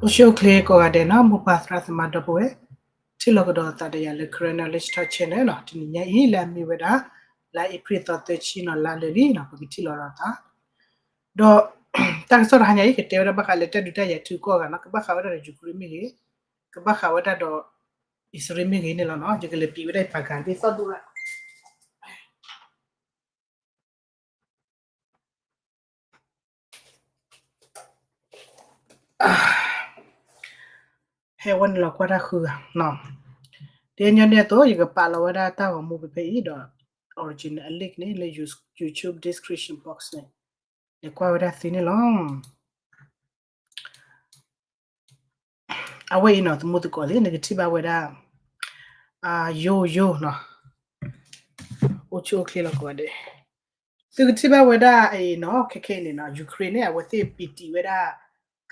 အိၣ်ဆူၣ်အိၣ်ချ့ကိးဂၤဒဲးနီၤ မိၢ်ပၢ်သရၣ်သမါဒီပုၢ်ဝဲၢ်, ထံၣ်လိာ်ကဒီးသးဒီးယၤလၢ Karen Knowledge Talk Channel နီၤ, တနံၤညါအံၤ လၢအမ့ၢ်ဝဲဒၣ် လါအ့ဖြ့ၣ်သီသၢဆံနီၤ လါလၢာ်လံနီၤ ပကထံၣ်လိာ်ဒီးသး ဒီး တၢ်ကစီၣ်တဟါညါအံၤ ကတဲဝဲဒၣ်ဘၣ်ဃးလၢတၢ်ဒုးတၢ်ယၤထုကိးဂၤနီၤ, ကဘၣ်ဃးဝဲဒၣ်ဒီး Ukraine မ့ၢ်ဂ့ၤ, ကဘၣ်ဃးဝဲဒၣ်ဒီး အံၣ်စရ့လးမ့ၢ်ဂ့ၤန့ၣ်လီၤနီၤ, ယကလဲၤပံးဝဲဒၣ်ယပာ်ကၤသ့ၣ်သီၣ်ဒူၣ်လၢ ဟဲဝဲန့ၣ်လီၤကွၢ်တၢ်ဃုဂၤနီၤ, ဒ်ညီနုၢ်အသိး ယကပာ်လီၤဝဲဒၣ်တၢ်ဂီၤမူဖဲဖဲအံၤဒီး original အ link န့ၣ် လၢ YouTube description box န့ၣ် လဲၤကွၢ်ဝဲဒၣ်သ့န့ၣ်လီၤ. အဝဲအံၤနီၤ သမူသကိးသ့ၣ် နကထံၣ်ဘၣ်ဝဲဒၣ် ယိယိနီၤ, အိၣ်ဆူၣ်အိၣ်ချ့လီၤကိးဂၤဒဲး, သုကထံၣ်ဘၣ်ဝဲဒၣ်အံၤနီၤ ခဲခဲအံၤန့ၣ်နီၤ Ukraine န့ၣ် အဝဲသ့ၣ်ပံးတံးဝဲဒၣ်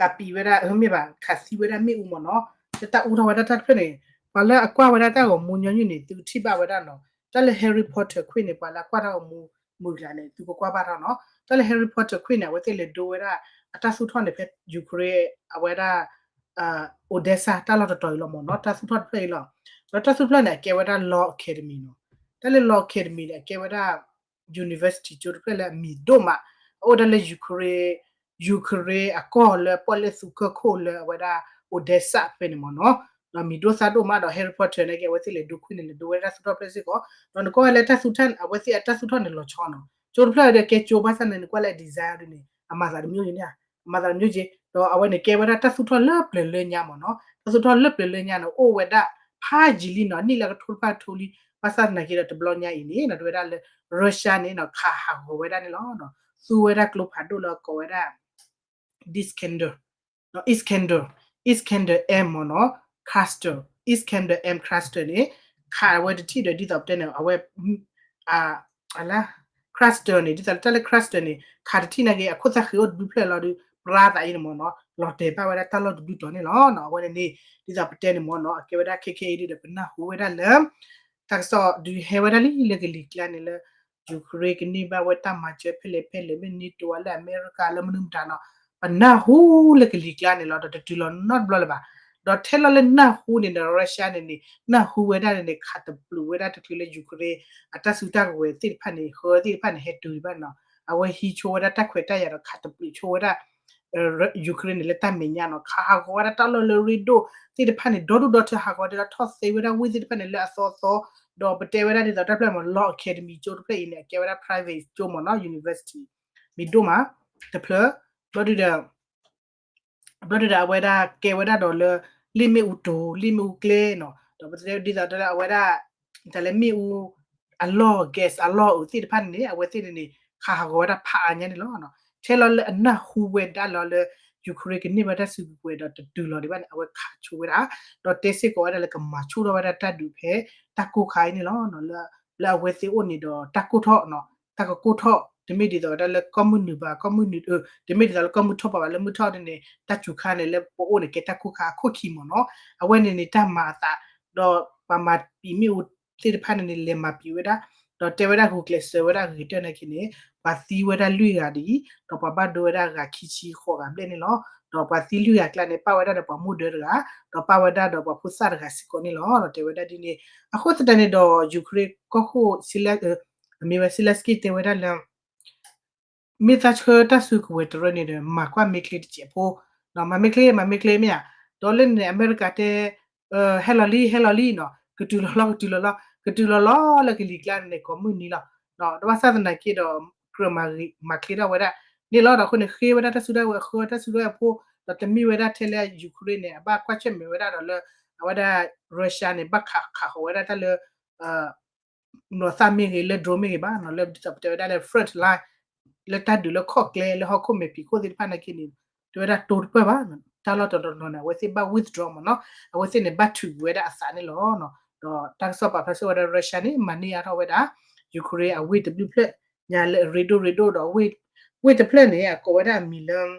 ကးပံးဝဲဒၣ် မ့ၢ်ဘၣ် ခးသံဝဲဒၣ်မ့ၣ်အူမ့ၢ်နီၤ, လၢတၢ်အူထီၣ်ဝဲဒၣ်တၢ်တဖျၢၣ်န့ၣ် ပှၤလၢအကွၢ်ဝဲဒၣ်တၢ်ဂီၤမူညီနုၢ်န့ၣ် သုကထံၣ်ဘၣ်ဝဲဒၣ်နီၤ, တၢ်လၢ Harry Potter ခွံၣ်န့ၣ် ပှၤလၢအကွၢ်တၢ်ဂီၤမူမုၢ်ကျါန့ၣ် သုကကွၢ်ဘၣ်ထီၣ်နီၤ, တၢ်လၢ Harry Potter ခွံၣ်န့ၣ် အဝဲသ့ၣ်လဲၤဒိဝဲဒၣ် အတၢ်သူၣ်ထီၣ်န့ၣ်ဖဲ Ukraine အဝဲဒၣ် Odesa တၢ်လီၢ်တတီၤအံၤလီၤမ့ၢ်နီၤ, တၢ်သူၣ်ထီၣ်တဖျၢၣ်အံၤလီၤ, ဒီးတၢ်သူၣ်ထီၣ်န့ၣ် အကဲဝဲဒၣ် Law Academy နီၤ, တၢ်လၢ Law Academy န့ၣ် အကဲဝဲဒၣ် university ကၠိတဖျၢၣ်လၢအမံၤဒိၣ်မး, အအိၣ်ဒၣ်လၢ Ukraine, Ukraine အကီၢ်လၢပီၣ်လဲၣ်သူကၢၢ်ခိၣ်လၢအဝဲဒၣ် Odesa ဖဲန့ၣ်မ့ၢ်နီၤ, ဒီးမံၤဒိၣ်သၣ်ဒိၣ်မးဒီး Harry Potter န့ၣ်က့ အဝဲသ့ၣ်လဲၤဒိခွံၣ်န့ၣ် လဲၤဒိဝဲဒၣ်တၢ်သူၣ်ထီၣ်ဖျၢၣ်စ့ၢ်ကီး, ဒီးနကွၢ်ဝဲလၢတၢ်သူၣ်ထီၣ်န့ၣ် အဝဲသ့ၣ်အတၢ်သူၣ်ထီၣ်န့ၣ်လီၤဆီနီၤ, ကၠိတဖျၢၣ်ဒီးကဲကၠိဘၣ်ဆၣ်န့ၣ် နကွၢ်လၢအ design ဒ်န့ၣ် အမၤသးတမံၤန့ၣ် အမၤသးတမံၤက့, ဒီးအဝဲန့ၣ်ကဲဝဲဒၣ်တၢ်သူၣ်ထီၣ်လၢပျၢၤလၢညါမ့ၢ်နီၤ, တၢ်သူၣ်ထီၣ်လၢပျၢၤလၢညါန့ၣ် အိၣ်ဝဲဒၣ် ဖးယံာ်လံနီၤ, နံၣ်လၢကထိတဖၣ်ထိလံ, ဘၣ်ဆၣ်သနာ်က့ဒီးတဘျီညါအံၤန့ၣ် ဒီးဝဲဒၣ်လၢ Russia န့ၣ်နီၤ ခးဟးဂီၤဝဲဒၣ်န့ၣ်လီၤ, သူဝဲဒၣ်ကျိဖးဒိၣ်လၢအကိးဝဲဒၣ် Iskander, Iskander, Iskander M မ့ၢ်နီၤ, Cluster, Iskander M Cluster န့ၣ် ခးဝဲတထံၣ်ဒီး ဒ်သိးပတဲန့ၣ် အဝဲ အလါ Cluster န့ၣ် ဒ်သိးလၢတၢ်လၢ Cluster န့ၣ် ခးတထံၣ်နာ်က့ အခိၣ်သၣ်ဃံးအိၣ်တဘျုးဖျၢၣ်လီၤဒီး ပြါသးအံၤန့ၣ်မ့ၢ်နီၤ လီၤတဲာ်ဘၣ်ဝဲဒၣ်တၢ်လီၢ်တဘျုးတီၤန့ၣ်လီၤ. အဝဲန့ၣ်န့ၣ် ဒ်သိးပတဲန့ၣ်မ့ၢ်နီၤ အကဲဝဲဒၣ်ခဲခဲအံၤဒီး ပနၢ်ဟူဝဲဒၣ်လၢ တၢ်ကစီၣ်ဒုးဟဲဝဲဒၣ်လံလၢကလံၤကျါန့ၣ်လၢ Ukraine ကန့ၢ်ဘၣ်ဝဲတၢ်မၤစၢၤဖဲလဲၣ်ဖဲလဲၣ် မ့ၢ် NATO လၢအမဲရကၤလၢမနုၤမတၤနီၤ ပနၢ်ဟူလၢကလံၤကျါန့ၣ်လီၤ. ဒီးတတုၤလီၤနီတဘျီလၢၤဘၣ်. ဒီးထဲလီၤလၢနၢ်ဟူန့ၣ်ဒီး Russia န့ၣ်န့ၣ် နၢ်ဟူဝဲဒၣ်န့ၣ်န့ၣ် ခးတပျုာ်ဝဲဒၣ်တချုးလၢ Ukraine အတၢ်စုတၢ်ကဝဲၤသ့ၣ်တဖၣ်န့ၣ် ဃၢသ့ၣ်တဖၣ်န့ၣ် ဟဲတုၤဘၣ်နီၤ. အဝဲဟံးဆိဝဲဒၣ်တၢ်ခွဲးတၢ်ယာ်ဒီးခးတပျုာ်ဆိဝဲဒၣ် Ukraine န့ၣ်လၢတၢ်မဲာ်ညါနီၤ ခးဟးဂီၤဝဲဒၣ်တၢ်လီၢ်လၢရ့ဒိၣ်သ့ၣ်တဖၣ်န့ၣ် ဒီဒူၣ်ဒီထၢ ဟးဂီၤဒၣ်ဒီးထီၣ်သ့ဝဲဒၣ်ဝ့ၢ်သ့ၣ်တဖၣ်န့ၣ် လၢအသီသီ ဒီးပတဲဝဲဒၣ်ဒ်သိးတၢ်ဖျၢၣ်မ့ၢ် Law Academy ကၠိတဖျၢၣ်အံၤန့ၣ် အကဲဝဲဒၣ် private ကၠိမ့ၢ်နီၤ university မံၤဒိၣ်မး တဖျၢၣ် ဘျီဒုဒီး ဘျီဒုဒီးအဝဲဒၣ်ကဲဝဲဒၣ်ဒီးလၢ လ့ၣ်မ့ၣ်အူတိၤ လ့ၣ်မ့ၣ်အူကျဲနီၤ ဒီးပတဲဒ်သိးတၢ်လၢအဝဲဒၣ် တၢ်လၢမ့ၣ်အူ အလီၢ် gas အလီၢ်အုးသ့ၣ်တဖၣ်န့ၣ်န့ၣ် အဝဲသ့ၣ်န့ၣ်န့ၣ် ခးဟးဂီၤဝဲဒၣ်ဖးအါညါန့ၣ်လီၤ. ထဲလီၤလၢအနၢ်ဟူဝဲဒၣ်လီၤလၢ Ukraine ကန့ၢ်ဘၣ်တၢ်စုကဝဲၤဒီးတတုၤလီၤဒံးဘၣ်န့ၣ် အဝဲခးဆိဝဲဒၣ် ဒီးတဲစ့ၢ်ကီးဝဲဒၣ်လၢကမၤဆူၣ်ထီၣ်ဝဲဒၣ်တၢ်ဒုးဖဲ တၢ်ကိၢ်ခါအံၤန့ၣ်လီၤ. လၢအဝဲသ့ၣ်အိၣ်န့ၣ်ဒီးတၢ်ကိၢ်ထီၣ် တၢ်ကကိၢ်ထီၣ် တမ့ၢ်ဒ်သိးဝဲဒၣ်လၢကီၢ်မုၢ်နုာ်ဘၣ် ကီၢ်မုၢ်နုာ် တမ့ၢ်ဒ်သိးလၢကီၢ်မုၢ်ထီၣ်ပှၤဘၣ် လၢမုၢ်ထီၣ်န့ၣ်န့ၣ် တၢ်စူၤခါန့ၣ် လၢပအိၣ်န့ၣ် ကဲတၢ်ကိၢ်ခါအခိၣ်ခံမ့ၢ်နီၤ အဝဲန့ၣ်န့ၣ် တၢ်မၤအသး ဒီးပှၤမၤပံာ်မ့ၣ်အူသ့ၣ်တဖၣ်န့ၣ်န့ၣ် လဲၤမၤပံာ်ဝဲဒၣ် ဒီးတဲဝဲဒၣ်ဂုာ်ကျဲးစၢးဝဲဒၣ်ဂ့ၤကတၢၢ်နာ်က့န့ၣ် ပှၤသံဝဲဒၣ်လွံၢ်ဂၤဒ်အံၤ ဒီးပှၤဘၣ်ဒိဝဲဒၣ်ဂၤခံဆံဃိးဂၤဘျဲၣ်န့ၣ်လီၤ. ဒီးပှၤသံလွံၢ်ဂၤကျါန့ၣ် ပၣ်ဝဲဒၣ်ဒီးပှၤမိၢ်ဒၢတဂၤ ဒီးပၣ်ဝဲဒၣ်ဒီးပှၤဖိသၣ်တဂၤစ့ၢ်ကီးန့ၣ်လီၤ. ဒီးတဲဝဲဒၣ်ဒ်န့ၣ် အဃိသတးန့ၣ်ဒီး Ukraine ကီၢ်ခိၣ် အမ့ၢ်ဝဲ Zelensky တဲဝဲဒၣ်လၢ မ့ၢ်သးဆှၢတၢ်စုကဝဲၤတရၢန့ၣ်ဒီး မၤကွၢ်မ့ၢ်ချ့တစဲးဖိ မၤမ့ၢ်ချ့ မၤမ့ၢ်ချ့မ့ၢ်ဧါ, ဒီးလၢန့ၣ် အမဲရကၤတဲ ဟဲလီၤလံ ဟဲလီၤလံနီၤ ကတုၤလီၤလီၤ ကတုၤလီၤလီၤ ကတုၤလီၤလီၤလၢကလံၤကျါန့ၣ် ကိးမုၢ်နံၤလီၤ. ဒီးဘၣ်ဆၣ်သနာ်က့ဒီး ကြၢးမၤချ့ထီၣ်ဝဲဒၣ်န့ၣ်လီၤ. ဒီးအဃိန့ၣ် ဃ့ဝဲဒၣ်တၢ်စုတၢ်ဝဲၤ ဃ့ဝဲတၢ်စုတၢ်ဝဲၤဖိ ဒီးတမ့ၢ်ဝဲဒၣ်ထဲလၢ Ukraine န့ၣ် အဘၣ်ကွၢ်ဆၢၣ်မဲာ်ဝဲဒၣ်ဒီးလၢ အဝဲဒၣ် Russia န့ၣ် ဘၣ်ခးခးဃီၤဝဲဒၣ်တၢ်လၢ နီၤသၣ်မ့ၢ်ဂ့ၤ လၢ drone မ့ၢ်ဂ့ၤဘၣ်နီၤ လၢဒ်သိးပတဲဝဲဒၣ်လၢ front line လၢတၢ်ဒုးလၢခီၣ်ကျဲ လၢဟီၣ်ခိၣ်မဲာ်ဖံးခိၣ်သ့ၣ်တဖၣ်နာ်က့န့ၣ် တဲဝဲဒၣ်တိတပၢၢ်ဘၣ်, တၢ်လီၢ်တတီၤတီၤန့ၣ် အဝဲသ့ၣ်ဘၣ် withdraw မ့ၢ်နီၤ အဝဲသ့ၣ်န့ၣ် ဘၣ်ထုးကွံာ်ဝဲဒၣ်အသးန့ၣ်လီၤ. ဒီးတၢ်ကစီၣ်ပာ်ဖျါစ့ၢ်ဝဲဒၣ် Russia န့ၣ် မၤန့ၢ်အါထီၣ်ဝဲဒၣ် Ukraine အဝ့ၢ်တဘျုးဖျၢၣ် ညါလၢအရ့ဒိၣ်ရ့ဒိၣ်ဒီး ဝ့ၢ်တဖျၢၣ်န့ၣ် အကိးဝဲဒၣ်အမံၤလၢ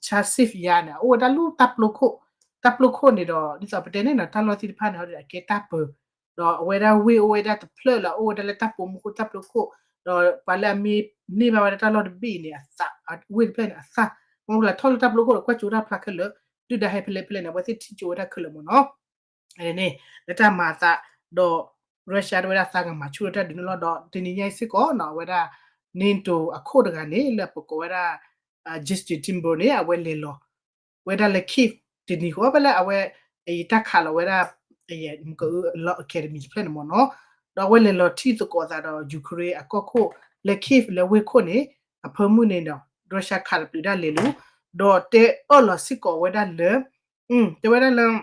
Chasiv ယါန့ၣ် အအိၣ်ဝဲဒၣ်လၢတၢ်ပျိခိၣ်, တၢ်ပျိခိၣ်န့ၣ်ဒီး ဒ်သိးပတဲန့ၣ်နီၤ တၢ်လီၢ်သ့ၣ်တဖၣ်န့ၣ် အကဲတၢ်ပၢၤ ဒီးအဝဲဒၣ်ဝ့ၢ်အိၣ်ဝဲဒၣ်တဖျၢၣ်လၢအအိၣ်ဝဲဒၣ်လၢတၢ်ပိာ်မုၣ်ခိၣ်တၢ်ပျိခိၣ်, ဒီးပှၤလၢအမ့ၢ်န့ၢ်ဘၣ်ဝဲဒၣ်တၢ်လီၢ်တဘ့ၣ်အံၤန့ၣ် အသး, ဝ့ၢ်တဖျၢၣ်န့ၣ်အသး, မ့ၢ်လၢထီၣ်လၢတၢ်ပျိခိၣ်ဒီးကွၢ်ကၠိတၢ်ဖျါခဲလၢာ် ဒုၣ်ဒါဟဲဖဲလဲၣ်ဖဲလဲၣ်န့ၣ် အဝဲသ့ၣ်ထံၣ်ကၠိဝဲဒၣ်ခဲလၢာ်မ့ၢ်နီၤ. န့ၣ် လၢတၢ်မၤအသး ဒီး Russia တဲဝဲဒၣ်သးကမၤဆူၣ်လၢတၢ်ဒုးန့ၣ်လီၤ. ဒီးတနံၤညါအံၤစ့ၢ်ကီးနီၤ အဝဲဒၣ် NATO အခိၣ်တဂၤန့ၣ် လၢအပကိးဝဲဒၣ် Jens Stoltenberg န့ၣ် အဝဲလဲၤလီၤဝဲဒၣ်လၢ Kyiv တနံၤဃီဖဲလၢအဝဲ အတၢ်ခးလီၤဝဲဒၣ် Law Academy တဖျၢၣ်န့ၣ်မ့ၢ်နီၤ. ဒီးအဝဲလဲၤလီၤထံၣ်သကိးသးဒီး Ukraine အကီၢ်ခိၣ်လၢ Kyiv လၢဝ့ၢ်ခိၣ်န့ၣ် အဖၢမုၢ်န့ၣ်ဒီး Russia ခးတပျုးဒၣ်လဲာ်လံ ဒီးတဲအၢၣ်လီၤစ့ၢ်ကီးဝဲဒၣ်လၢ တဲဝဲဒၣ်လၢ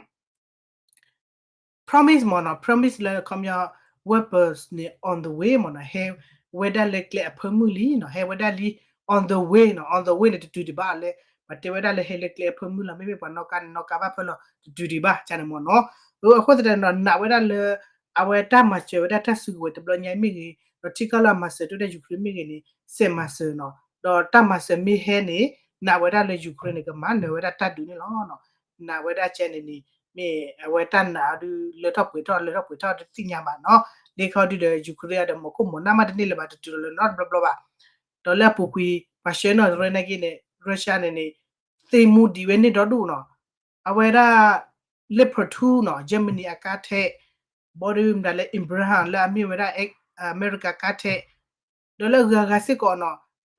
promise မ့ၢ်နီၤ promise လၢခီပညီ weapons န့ၣ် on the way မ့ၢ်နီၤ ဟဲဝဲဒၣ်လၢကျဲအဖၢမုၢ်လံနီၤ ဟဲဝဲဒၣ်လံ on the way နီၤ on the way န့ၣ် တတုၤဒံးဘၣ်လၢ ပှၤတဲဝဲဒၣ်လၢဟဲလၢကျဲအဖၢမုၢ်လီၤ မ့မ့ၢ်ပှၤနီၣ်ကါန့ၣ် နီၣ်ကါဘၣ်ဖၢလီၤ တတုၤဒံးဘၣ်န့ၣ်မ့ၢ်နီၤ. အဃိသတးဒီး နာ်ဝဲဒၣ်လၢ အဝဲတၢ်မၤစၢၤဝဲဒၣ်တၢ်စုကဝဲၤတဘျီညါမ့ၢ်ဂ့ၤ ဒီးထံကီၢ်လၢအမၤစၢၤတၢ်ဝဲဒၣ် Ukraine မ့ၢ်ဂ့ၤန့ၣ် စဲးမၤစၢၤနီၤ ဒီးတၢ်မၤစၢၤမ့ၢ်ဟဲန့ၣ် နာ်ဝဲဒၣ်လၢ Ukraine န့ၣ် ကမၤနၢၤဝဲဒၣ်တၢ်ဒုးန့ၣ်လီၤ. နာ်ဝဲဒၣ်ကဲန့ၣ်န့ၣ် မ့ၢ်အဝဲတၢ်နာ်အီၤဒုး လၢထီၣ်ပှဲၤထီၣ် လၢထီၣ်ပှဲၤထီၣ်တသ့ၣ်ညါဘၣ်နီၤ. ဒ်ခီဒုဒီး Ukraine ဒီး မီၤခိၣ်မီၤနၢ်မးတန့ၢ်လၢၤဘၣ် တတုၤလီၤလၢနီတဘျီဘျီဘၣ်. ဒီးလၢအပူၤကွံာ် ပှၤဆှၢနီၣ်တရၢနာ်က့န့ၣ် Russia န့ၣ်န့ၣ် သ့မူဒံးဝဲန့ၢ်ဒီဒူၣ်နီၤ. အဝဲဒၣ် Leopard two နီၤ Germany အကါထဲး ဘီဒုမတၤလၢ Abrams လၢအမ့ၢ်ဝဲဒၣ် အမဲရကၤကါထဲး ဒီးလၢအဂၤဂၤစ့ၢ်ကီးနီၤ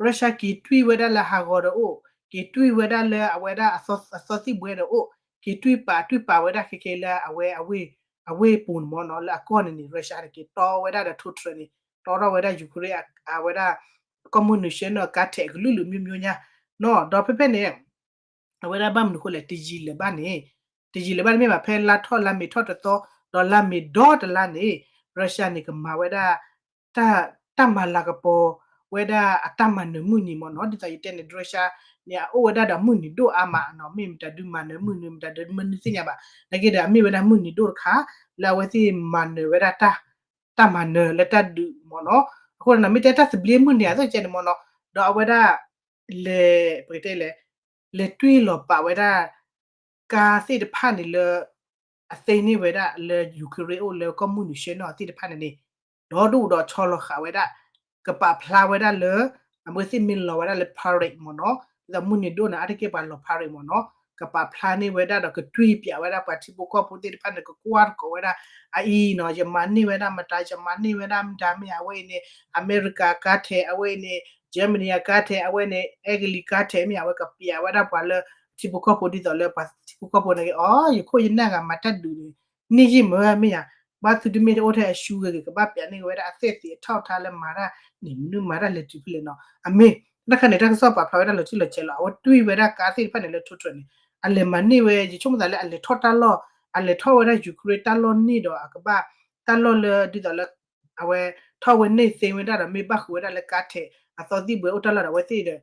Russia က့ၤတွံၢ်ဝဲဒၣ်လၢဟးဂီၤဒီးအိၣ် က့ၤတွံၢ်ဝဲဒၣ်လၢအဝဲဒၣ်အသီသံၣ်ဘှဲဒီးအိၣ် က့ၤတွံၢ်ပာ်တွံၢ်ပာ်ဝဲဒၣ်ခဲကဲလၢအဝဲ အဝ့ၢ်ပူၤန့ၣ်မ့ၢ်နီၤ လၢအကီၢ်န့ၣ်န့ၣ် Russia န့ၣ် က့ၤတီဝဲဒၣ်ဒီးထိၣ်ထြဲးန့ၣ် တီထီၣ်ဝဲဒၣ် Ukraine အဝဲဒၣ် ကီၢ်မုၢ်နုာ်ဆှၢနီၣ်ကါထဲးအကလုာ်လုာ်မျိုးမျိုးညါနီၤ ဒီးဖဲဖဲန့ၣ် အဝဲဒၣ်ဘၣ်မနုၤအဃိလဲၣ် တယံာ်လၢၤဘၣ်န့ၣ် တယံာ်လၢၤဘၣ်န့ၣ်မ့ၢ်ဘၣ်ဖဲလါထီၣ်လါမ့ၤထီၣ်တသီ ဒီးလါမ့ၤဒီတလါန့ၣ် Russia န့ၣ်ကမၤဝဲဒၣ် တၢ် တၢ်မၤလၤကပီၤဝဲဒၣ်အတၢ်မၤနၢၤမုၢ်နံၤမ့ၢ်နီၤ ဒ်သိးယတဲန့ၣ် Russia န့ၣ် အအိၣ်ဝဲဒၣ်ဒီးမုၢ်နံၤဒိၣ်အါမးနီၤ မ့ၢ်မတၤဒုးမၤနၢၤမုၢ်နံၤ မတၤဒုးမနုၤသ့ၣ်ညါဘၣ် နာ်က့ဒီးအမ့ၢ်ဝဲဒၣ်မုၢ်နံၤဒိၣ်တခါ လၢအဝဲသ့ၣ်မၤနၢၤဝဲဒၣ်တၢ် တၢ်မၤနၢၤလၢတၢ်ဒုးမ့ၢ်နီၤ အဃိန့ၣ် မ့ၢ်တဲတၢ်သဘျ့မုၢ်နံၤအသိးကဲန့ၣ်မ့ၢ်နီၤ ဒီးအဝဲဒၣ် လဲၤ ပကတဲလဲၣ် လဲၤတွံၢ်လီၤပာ်ဝဲဒၣ် ကါသ့ၣ်တဖၣ်န့ၣ်လၢ အသ့န့ၢ်ဝဲဒၣ်လၢ Ukraine အိၣ်လၢကီၢ်မုၢ်နုာ်ဆှၢနီၣ်သ့ၣ်တဖၣ်န့ၣ်န့ၣ် ဒီဒူၣ်ဒီးဆီလီၤဃာ်ဝဲဒၣ် ကပာ်ဖျါဝဲဒၣ်လၢ အဝဲသ့ၣ်မ့ၢ်လီၤဝဲဒၣ်လၢ parade မ့ၢ်နီၤ ဒ်သိးမုၢ်နံၤဒိၣ်န့ၣ် အါတက့ၢ်ပှၤလီၤ parade မ့ၢ်နီၤ ကပာ်ဖျါန့ၢ်ဝဲဒၣ်ဒီးကတွံၢ်ပၠးဝဲဒၣ်ပှၤထံဖိကီၢ်ဖိသ့ၣ်တဖၣ်န့ၣ် ကကွၢ်သကိးဝဲဒၣ် အအံၤနီၤ ယမၤန့ၢ်ဝဲဒၣ်မတၤ ယမၤန့ၢ်ဝဲဒၣ်မတၤမ့ၢ်ဧါ အဝဲအံၤန့ၣ် အမဲရကၤကါထဲး အဝဲအံၤန့ၣ် Germany အကါထဲး အဝဲန့ၣ် အဲကလံးကါထဲး မ့ၢ်ဧါ အဝဲကပၠးဝဲဒၣ်ပှၤလၢ ထံဖိကီၢ်ဖိဒ်သိးလၢပှၤထံဖိကီၢ်ဖိန့ၣ်က့ၤ အီ ယခိၣ်ယနၢ်ဂၤမၤတၢ်ဒုးန့ၣ် န့ၢ်ယံာ်မၢမ့ၢ်ဧါ ဘၣ်သုတမ့ၢ်တအိၣ်ထဲအရှုံးဂ့ၤဂ့ၤ ကဘၣ်ပၠးန့ၢ်ဝဲဒၣ်အသက်သေအထောက်အထားလၢမၤတၢ်န့ၣ် မနုၤမၤတၢ်လဲၤတုၤဖဲလဲၣ်နီၤ အမ့ၢ် တၢ်ခါန့ၣ် တၢ်ကစီၣ်ပာ်ဖျါဝဲဒၣ်လီၤတံၢ်လီၤဆဲးလီၤ အဝဲတွံၢ်ဝဲဒၣ်ကါသ့ၣ်တဖၣ်န့ၣ်လၢထိၣ်ထြဲးန့ၣ် အလဲၤမၤန့ၢ်ဝဲ ယဆိကမိၣ်သးလၢအလဲၤထီၣ်တၢ်လီၢ် အလဲၤထီၣ်ဝဲဒၣ် Ukraine တၢ်လီၢ်န့ၣ်ဒီးအကဘၣ် တၢ်လီၢ်လၢဒ်သိးလၢ အဝဲထီၣ်ဝဲန့ၢ်သ့ဝဲဒၣ်ဒီးမ့ၢ်ဘၣ်ဃုာ်ဝဲဒၣ်လၢကါထဲး အသီသံၣ်ဘှဲအိၣ်တၢ်လီၢ်ဒီးအဝဲသ့ၣ်ဒီး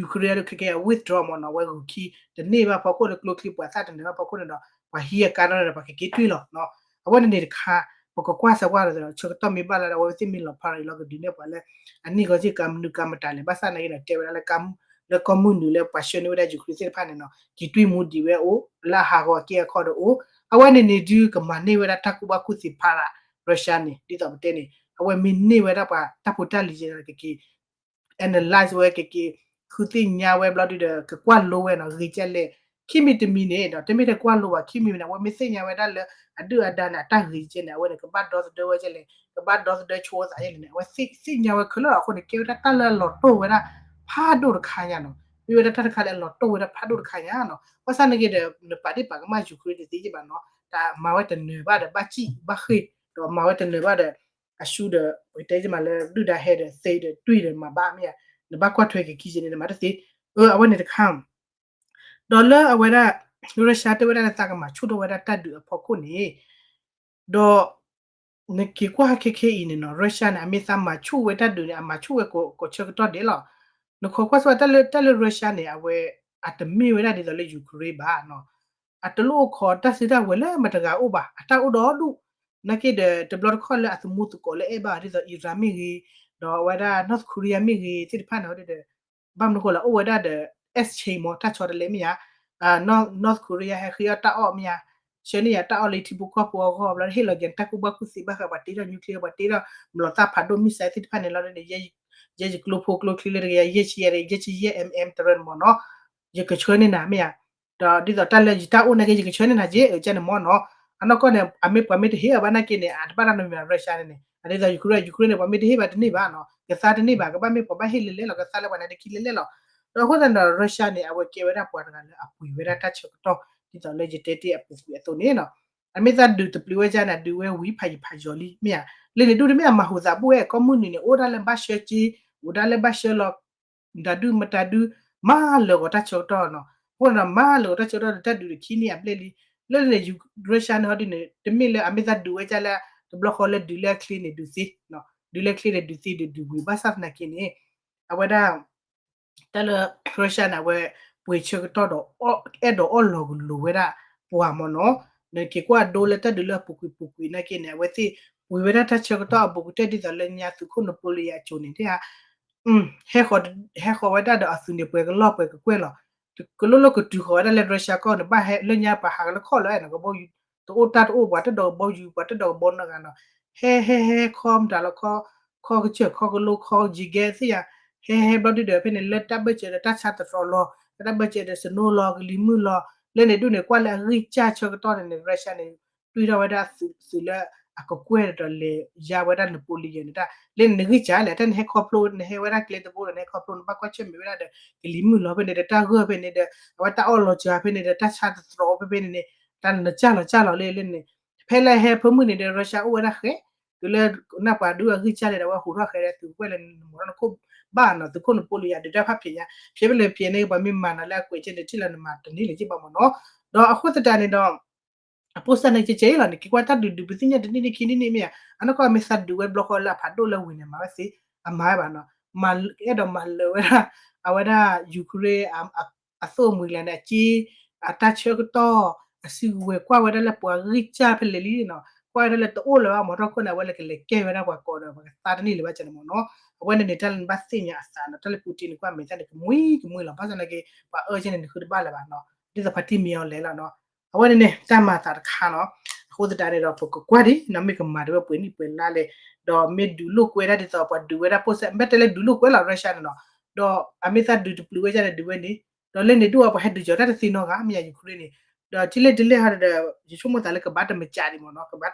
Ukraine ဒီးခဲကဲအ withdraw မ့ၢ်နီၤ အဝဲဂုၤခံ တန့ၢ်ဘၣ်ဖီခိၣ်လၢကျိချံပှၤသၣ်တနၢၤဘၣ်ဖီခိၣ်န့ၣ်ဒီး ပှၤဟံးအကါနီၣ်ဒီးပှၤကက့ၤတွံၢ်လီၤနီၤ အဝဲန့ၣ်န့ၣ်တခါ ပကကွၢ်စၢၤကွၢ်ဒီး ဆၢကတီၢ်မ့ၢ်ဘၣ်လၢဒီး အဝဲသ့ၣ်မ့ၢ်လီၤ parade လီၤကဒုးနဲၣ်ပှၤလၢ အနံၣ်ဂီၤက့ၤကါမနုၤကါမတၤလဲၣ် ဘၣ်ဆၣ်နာ်က့ဒီးတဲဝဲဒၣ်လၢ လၢကီၢ်မုၢ်နုာ်လၢပှၤဆှၢန့ၢ်ဝဲဒၣ် Ukraine သ့ၣ်တဖၣ်န့ၣ်နီၤ က့ၤတွံၢ်မူဒံးဝဲအိၣ် လၢအဟးဂီၤက့ၤအခီဒီးအိၣ် အဝဲန့ၣ်န့ၣ်ဒုးကမၤန့ၢ်ဝဲဒၣ်တၢ်ကူၣ်ဘၣ်ကူၣ်သ့ဖးဒိၣ် Russia န့ၣ် ဒ်သိးပတဲန့ၣ် အဝဲမ့ၢ်န့ၢ်ဝဲဒၣ်ပှၤတၢ်ဖိတၢ်လံၤက့ၤကက့ၤ analyze ဝဲကက့ၤ ဃုသ့ၣ်ညါဝဲဘျီဒုဒီး ကကွၢ်လိဝဲနီၤ ဂ့ၤကဲလဲၣ် ခံမံၤတမံၤန့ၣ်ဒီး တမ့ၢ်ထဲကွၢ်လိဘၣ် ခံမံၤန့ၣ် အဝဲမ့ၢ်သ့ၣ်ညါဝဲဒၣ်လၢ အဒုၣ်အဒါန့ၣ် အတၢ်ဂ့ၤကဲန့ၣ် အဝဲန့ၣ် ကဘၣ်ဒီသဒၢဝဲကဲလဲၣ် ကဘၣ်ဒီသဒၢဆိသးကဲလဲၣ်န့ၣ် အဝဲသ့ၣ်ညါဝဲခဲလၢာ်အဃိန့ၣ် ကဲဝဲဒၣ်တၢ်လၢအလီၤတိၢ်ဝဲဒၣ် ဖးဒိၣ်တခါညါနီၤ မ့ၢ်ဝဲဒၣ်တၢ်တခါလၢအလီၤတိၢ်ဝဲဒၣ်ဖးဒိၣ်တခါညါနီၤ ဘၣ်ဆၣ်န့ၣ်က့ၤဒီး နပာ်ဒ့ၣ်ပာ်ကမၣ် Ukraine တသ့က့ၤဘၣ်နီၤ တၢ်မၤဝဲတနၢၤဘၣ်ဒီး ဘၣ်စံၣ်ဘၣ်ဃ့ၢ် ဒီးမၤဝဲတနၢၤဘၣ်ဒီး အရှုံးဒီး ပကတဲက့ၤမးလၢ ဒုၣ်ဒါဟဲဒီး သ့ဒီး တွံၢ်ဒီး မၤဘၣ်မ့ၢ်ဧါ နဘၣ်ကွၢ်ထွဲက့ၤခံက့ၤန့ၣ် နမၤတသ့ အဝဲန့ၣ်တခါ ဒီးလၢအဝဲဒၣ် Russia တဲဝဲဒၣ်လၢသးကမၤဆူၣ်ထီၣ်ဝဲဒၣ်တၢ်ဒုးအဖီခိၣ်န့ၣ် ဒီး နက့ၤကွၢ်ဟဲခဲခဲအံၤန့ၣ်နီၤ Russia န့ၣ် အမ့ၢ်သးမၤဆူၣ်ဝဲတၢ်ဒုးန့ၣ် အမၤဆူၣ်ဝဲကိးဆၢကတီၢ်ဒဲးလီၤ. နခိးကွၢ်ဆိဝဲတၢ်လၢ တၢ်လၢ Russia န့ၣ် အဝဲ အတမ့ၢ်ဝဲဒၣ်ဒ်သိးလၢ Ukraine ဘၣ်နီၤ. အတလိၣ်အိၣ်ခိးတၢ်စုတၢ်ဝဲၤလၢမတဂၤအိၣ်ဘၣ် အတၢ်အိၣ်ဒီဒူၣ် နာ်က့ဒီး တဘျီတခီၣ်လၢအသမူသကိးလၢအဲၣ်ဘၣ်ဒ်သိး Iran မ့ၢ်ဂ့ၤ ဒီးအဝဲဒၣ် North Korea မ့ၢ်ဂ့ၤ သ့ၣ်တဖၣ်န့ၣ်ဝဲဒီး ဘၣ်မနုၤဃိလဲၣ် အိၣ်ဝဲဒၣ်ဒီး exchange မ့ၢ် တၢ်ဆီတလဲမ့ၢ်ဧါ North Korea ဟဲဃ့အီၣ်တၢ်အီၣ်မ့ၢ်ဧါ ဆှၢန့ၢ်ယၤတၢ်အီၣ်လၢထံဖိကီၢ်ဖိအဂီၢ် ဘျီဟ့ၣ်လီၤက့ၤ တၢ်ကူၣ်ဘၣ်ကူၣ်သ့ဘၣ်ဃး ပှၤတ့ထီၣ် nuclear ပှၤတ့ထီၣ် မျိာ်သၣ်ဖးဒိၣ် missile သ့ၣ်တဖၣ်န့ၣ်လီၤန့ၣ် ယဲယကျိဖိကျိချံလၢတကယၤယဲၢ်ဆံယဲၢ် ယဲၢ်ဆံယဲၢ် MM တရၢန့ၣ်မ့ၢ်နီၤ ယကဆှၢန့ၢ်နၤမ့ၢ်ဧါ ဒီးဒ်သိးတၢ်လၢယတၢ်အိၣ်နာ်က့ ယကဆှၢန့ၢ်နၤက့ အကဲန့ၣ်မ့ၢ်နီၤ. အနီၢ်ကီၢ်န့ၣ် အမ့ၢ်ပှၤမ့ၢ်တဟ့ၣ်အီၤဘၣ်နာ်က့န့ၣ် အတဘၣ်တၢ်နီတမံၤ Russia န့ၣ်န့ၣ် အဒ်သိး Ukraine, Ukraine န့ၣ် ပှၤမ့ၢ်တဟ့ၣ်ဘၣ်တန့ၢ်ဘၣ်နီၤ, ကသါတန့ၢ်ဘၣ်, ကဘၣ်မ့ၢ်ပှၤဘၣ်ဟ့ၣ်လဲၤလဲၤလီၤ, ကသါလၢပှၤန့ၣ်တခံလဲၤလဲၤလီၤ. ဒီးအဃိသတးန့ၣ်ဒီး Russia န့ၣ် အဝဲကဲဝဲဒၣ်ပှၤတဂၤလၢအပှ့ၤဝဲဒၣ်တၢ်ဆၢကတီၢ် ဒ်သိးလၢယတဲတ့ၢ်အပူၤကွံာ်အသိးန့ၣ်နီၤ. အမ့ၢ်သးဒုးတပျုာ်ဝဲဒ်န့ၣ် အဒုးဝဲဝံၤဖးယံၤဖးယီၤလံ မ့ၢ်ဧါ. လၢန့ၣ်ဒူၣ်တမ့ၢ်အမၤဟူးသးဘူၣ်ဝဲ ကိးမုၢ်နံၤန့ၣ် အိၣ်ဒၣ်လၢဘၣ်ဆှၢက့, အိၣ်ဒၣ်လၢဘၣ်ဆှၢလီၤ တၢ်ဒုးမတၤဒုး မၤလၢာ်ဂီၤတၢ်ဆၢကတီၢ်နီၤ. အဃိန့ၣ်ဒီး မၤလၢာ်ဂီၤတၢ်ဆၢကတီၢ်ဒီး တၢ်ဒုးတခံနံၣ်အဘျဲၣ်လံ. လၢန့ၣ် Russia န့ၣ်ဟီဒ်န့ၣ် တမ့ၢ်လၢအမ့ၢ်သးဒုးဝဲဒ်လၢ တဘျီဃီလၢဒုးလၢအချ့န့ၣ် ဒုးသ့, ဒုးလၢချ့န့ၣ် ဒုးသ့ဒုးဒုးဝံၤ ဘၣ်ဆၣ်သနာ်က့န့ၣ် အဝဲဒၣ် တၢ်လၢ Russia န့ၣ် အဝဲပှ့ၤဆၢကတီၢ်ဒီး အဲၣ်ဒိးအီၣ်လီၤကလိၤဝဲဒၣ်ပှၤမ့ၢ်နီၤ. နက့ၤကွၢ်ဒိလၢတၢ်ဒုးလၢအပူၤကွံာ်ပူၤကွံာ်နာ်က့န့ၣ် အဝဲသ့ၣ်ပှ့ၤဝဲဒၣ်တၢ်ဆၢကတီၢ်အဘူးကတၢၢ်ဒ်သိးလၢညါသုးခိၣ်နပိလယၤအစိၤန့ၣ် တဲ ဟဲဃီၤဝဲဒၣ်ဒီးအသုးန့ၣ် ပှဲၤကလီၢ်ပှဲၤကကွဲၢ်လီၤ. ကလိၣ်လိၣ်ကတုၤဃီၤဝဲဒၣ်လၢ Russia ကီၢ်န့ၣ် ဘၣ်ဟဲလၢညါပှၤဟးကလၢခီၣ်လၢအဲၣ်နီၤ ကဘီယူၤ တအိၣ်တၢ်တအိၣ် ပှၤတဒီးကဘီယူၤ ပှၤတဒီးကဘီနီတဂၤနီၤ. ဟဲဟဲဟဲခီမတၤလီၤ ခီ ခီကစၢၢ်ခီကလိခီ ယံၤကဲသ့ၣ်ယၤ ဟဲဟဲဘျီဒုဒီးဖဲန့ၣ် လၢတၢ်ဘၢၣ်စၢၤဒီးတၢ်ဆါသတြီၤလီၤ လၢတၢ်ဘၢၣ်စၢၤဒီး snow လီၤ ကလံၤမုၢ်လီၤ. လၢန့ၣ်ဒူၣ်န့ၣ် ကွၢ်လၢအဂံၢ်စၢ်ဆၢကတီၢ်န့ၣ်န့ၣ် Russia န့ၣ် တွံၢ်ထီၣ်ဝဲဒၣ်သုးလၢအကကွဲၢ်ဒီးလဲၤယါဝဲဒၣ် Napoleon န့ၣ် တၢ်လၢနဂံၢ်စၢ်လဲၣ် တၢ်နဟဲခီဖျိ နဟဲဝဲဒၣ်ကျဲတဘိဒီး နဟဲခီဖျိ နဘၣ်ကွၢ်ဆၢၣ်မဲာ်ဝဲဒၣ်ဒီး ကလံၤမုၢ်လီၤဖဲန့ၣ်ဒီး တၢ်ဂၢၢ်ဖဲန့ၣ်ဒီး အဝဲတၢ်အီၣ်လီၤစှၤဖဲန့ၣ်ဒီး တၢ်ဆါသတြီၤဖဲဖဲန့ၣ်န့ၣ် တၢ်နစၢ်လီၤစၢ်လီၤလၢလၢန့ၣ် ဖဲလၢဟဲဖၢမုၢ်န့ၣ်ဒီး Russia အိၣ်ဝဲဒၣ်ဃဲ တုၤလၢနၢ်ပှၤဒုးအဂံၢ်စၢ်လဲၣ်ဒီး အဝဲဟူးထီၣ်ဃဲဒီး သုးကွဲၢ်လၢနမၤထီၣ်နခိၣ်ဘၣ်နီၤ သုးခိၣ်နပိလယၤဒုးတၢ်ဖးဖျဲးညါ ဖျဲးဖဲလဲၣ်ဖျဲးန့ၣ် ပှၤမ့ၢ်မၤနၤလၢအကွဲးကဲန့ၣ် ထံၣ်လီၤနမၤတန့ၢ်လၢၤက့ဘၣ်မ့ၢ်နီၤ. ဒီးအဃိသတးန့ၣ်ဒီး အပိစၢ်န့ၣ်ကဲကဲအံၤလီၤ နက့ၤကွၢ်တၢ်ဒုးဒုးပသ့ၣ်ညါတနံၣ်နံၣ်ခံနံၣ်နံၣ်မ့ၢ်ဧါ အနီၢ်ကီၢ်မ့ၢ်သးဒုးဝဲတဘျီဃီလၢအဖးဒိၣ်လၢဝံၤန့ၣ် မၤဝဲသ့ အမၤဝဲဘၣ်နီၤ အဲၣ်ဒိးမၤလၢာ်ဝဲဒၣ် အဝဲဒၣ် Ukraine အသိၣ်အမှံၤလဲၣ်န့ၣ် အက့ အတၢ်ဆၢကတီၢ် အစုကဝဲၤကွၢ်ဝဲဒၣ်လၢပှၤဂံၢ်စၢ်ဖဲလဲၣ်လံနီၤ ကွၢ်ဝဲဒၣ်လၢတအိၣ်လၢၤဘၣ် မၤထီၣ်ခိၣ်န့ၣ် အဝဲလၢကလဲၤကဲဝဲဒၣ်ပှၤကိးဒီး ပှၤကသါတန့ၢ်လၢၤဘၣ်ကန့ၣ်မ့ၢ်နီၤ. အဝဲန့ၣ်န့ၣ် တၢ်လၢနဘၣ်သ့ၣ်ညါအသးနီၤ တၢ်လၢ Putin န့ၣ် ကွၢ်မဲာ်သၣ်န့ၣ် ကမှံကမှံလီၤ ဘၣ်ဆၣ်သနာ်က့ ပှၤအၢကဲန့ၣ် နဃုတဘၣ်လၢၤဘၣ်နီၤ ဒ်သိးဖါတံၢ်မံၤအီၤလဲၣ်လီၤနီၤ. အဝဲန့ၣ်န့ၣ် တၢ်မၤသးတခါနီၤ အဃိသတးန့ၣ်ဒီး ပကကွၢ်ဒံးနီၤ မ့ၢ်ကမၤတဝဲပှဲၤနံၣ်ပှဲၤလါလဲၣ် ဒီးမ့ၢ်ဒုးလိာ်ကွဲဒၣ်ဒ်သိးပှၤဒုးဝဲဒၣ်ပိစၢ် မ့ၢ်တဲလၢဒုးလိာ်ကွဲလီၤ Russia န့ၣ်နီၤ ဒီးအမ့ၢ်သးဒုးတပျုာ်ဝဲဒၣ်န့ၣ်ဒုးဝဲန့ၣ် ဒီးလၢန့ၣ်ဒူၣ်အပှၤဟဲဒုးကၠီၤတၢ်တသ့နီတဂၤ မ့ၢ်ယၤ Ukraine န့ၣ် ဒီးထံၣ်လဲၣ်ဒ်လဲၣ်ဟီဒီး ယဆိကမိၣ်သးလၢကဘၣ်တမၤကၠးဒံးမ့ၢ်နီၤ ကဘၣ်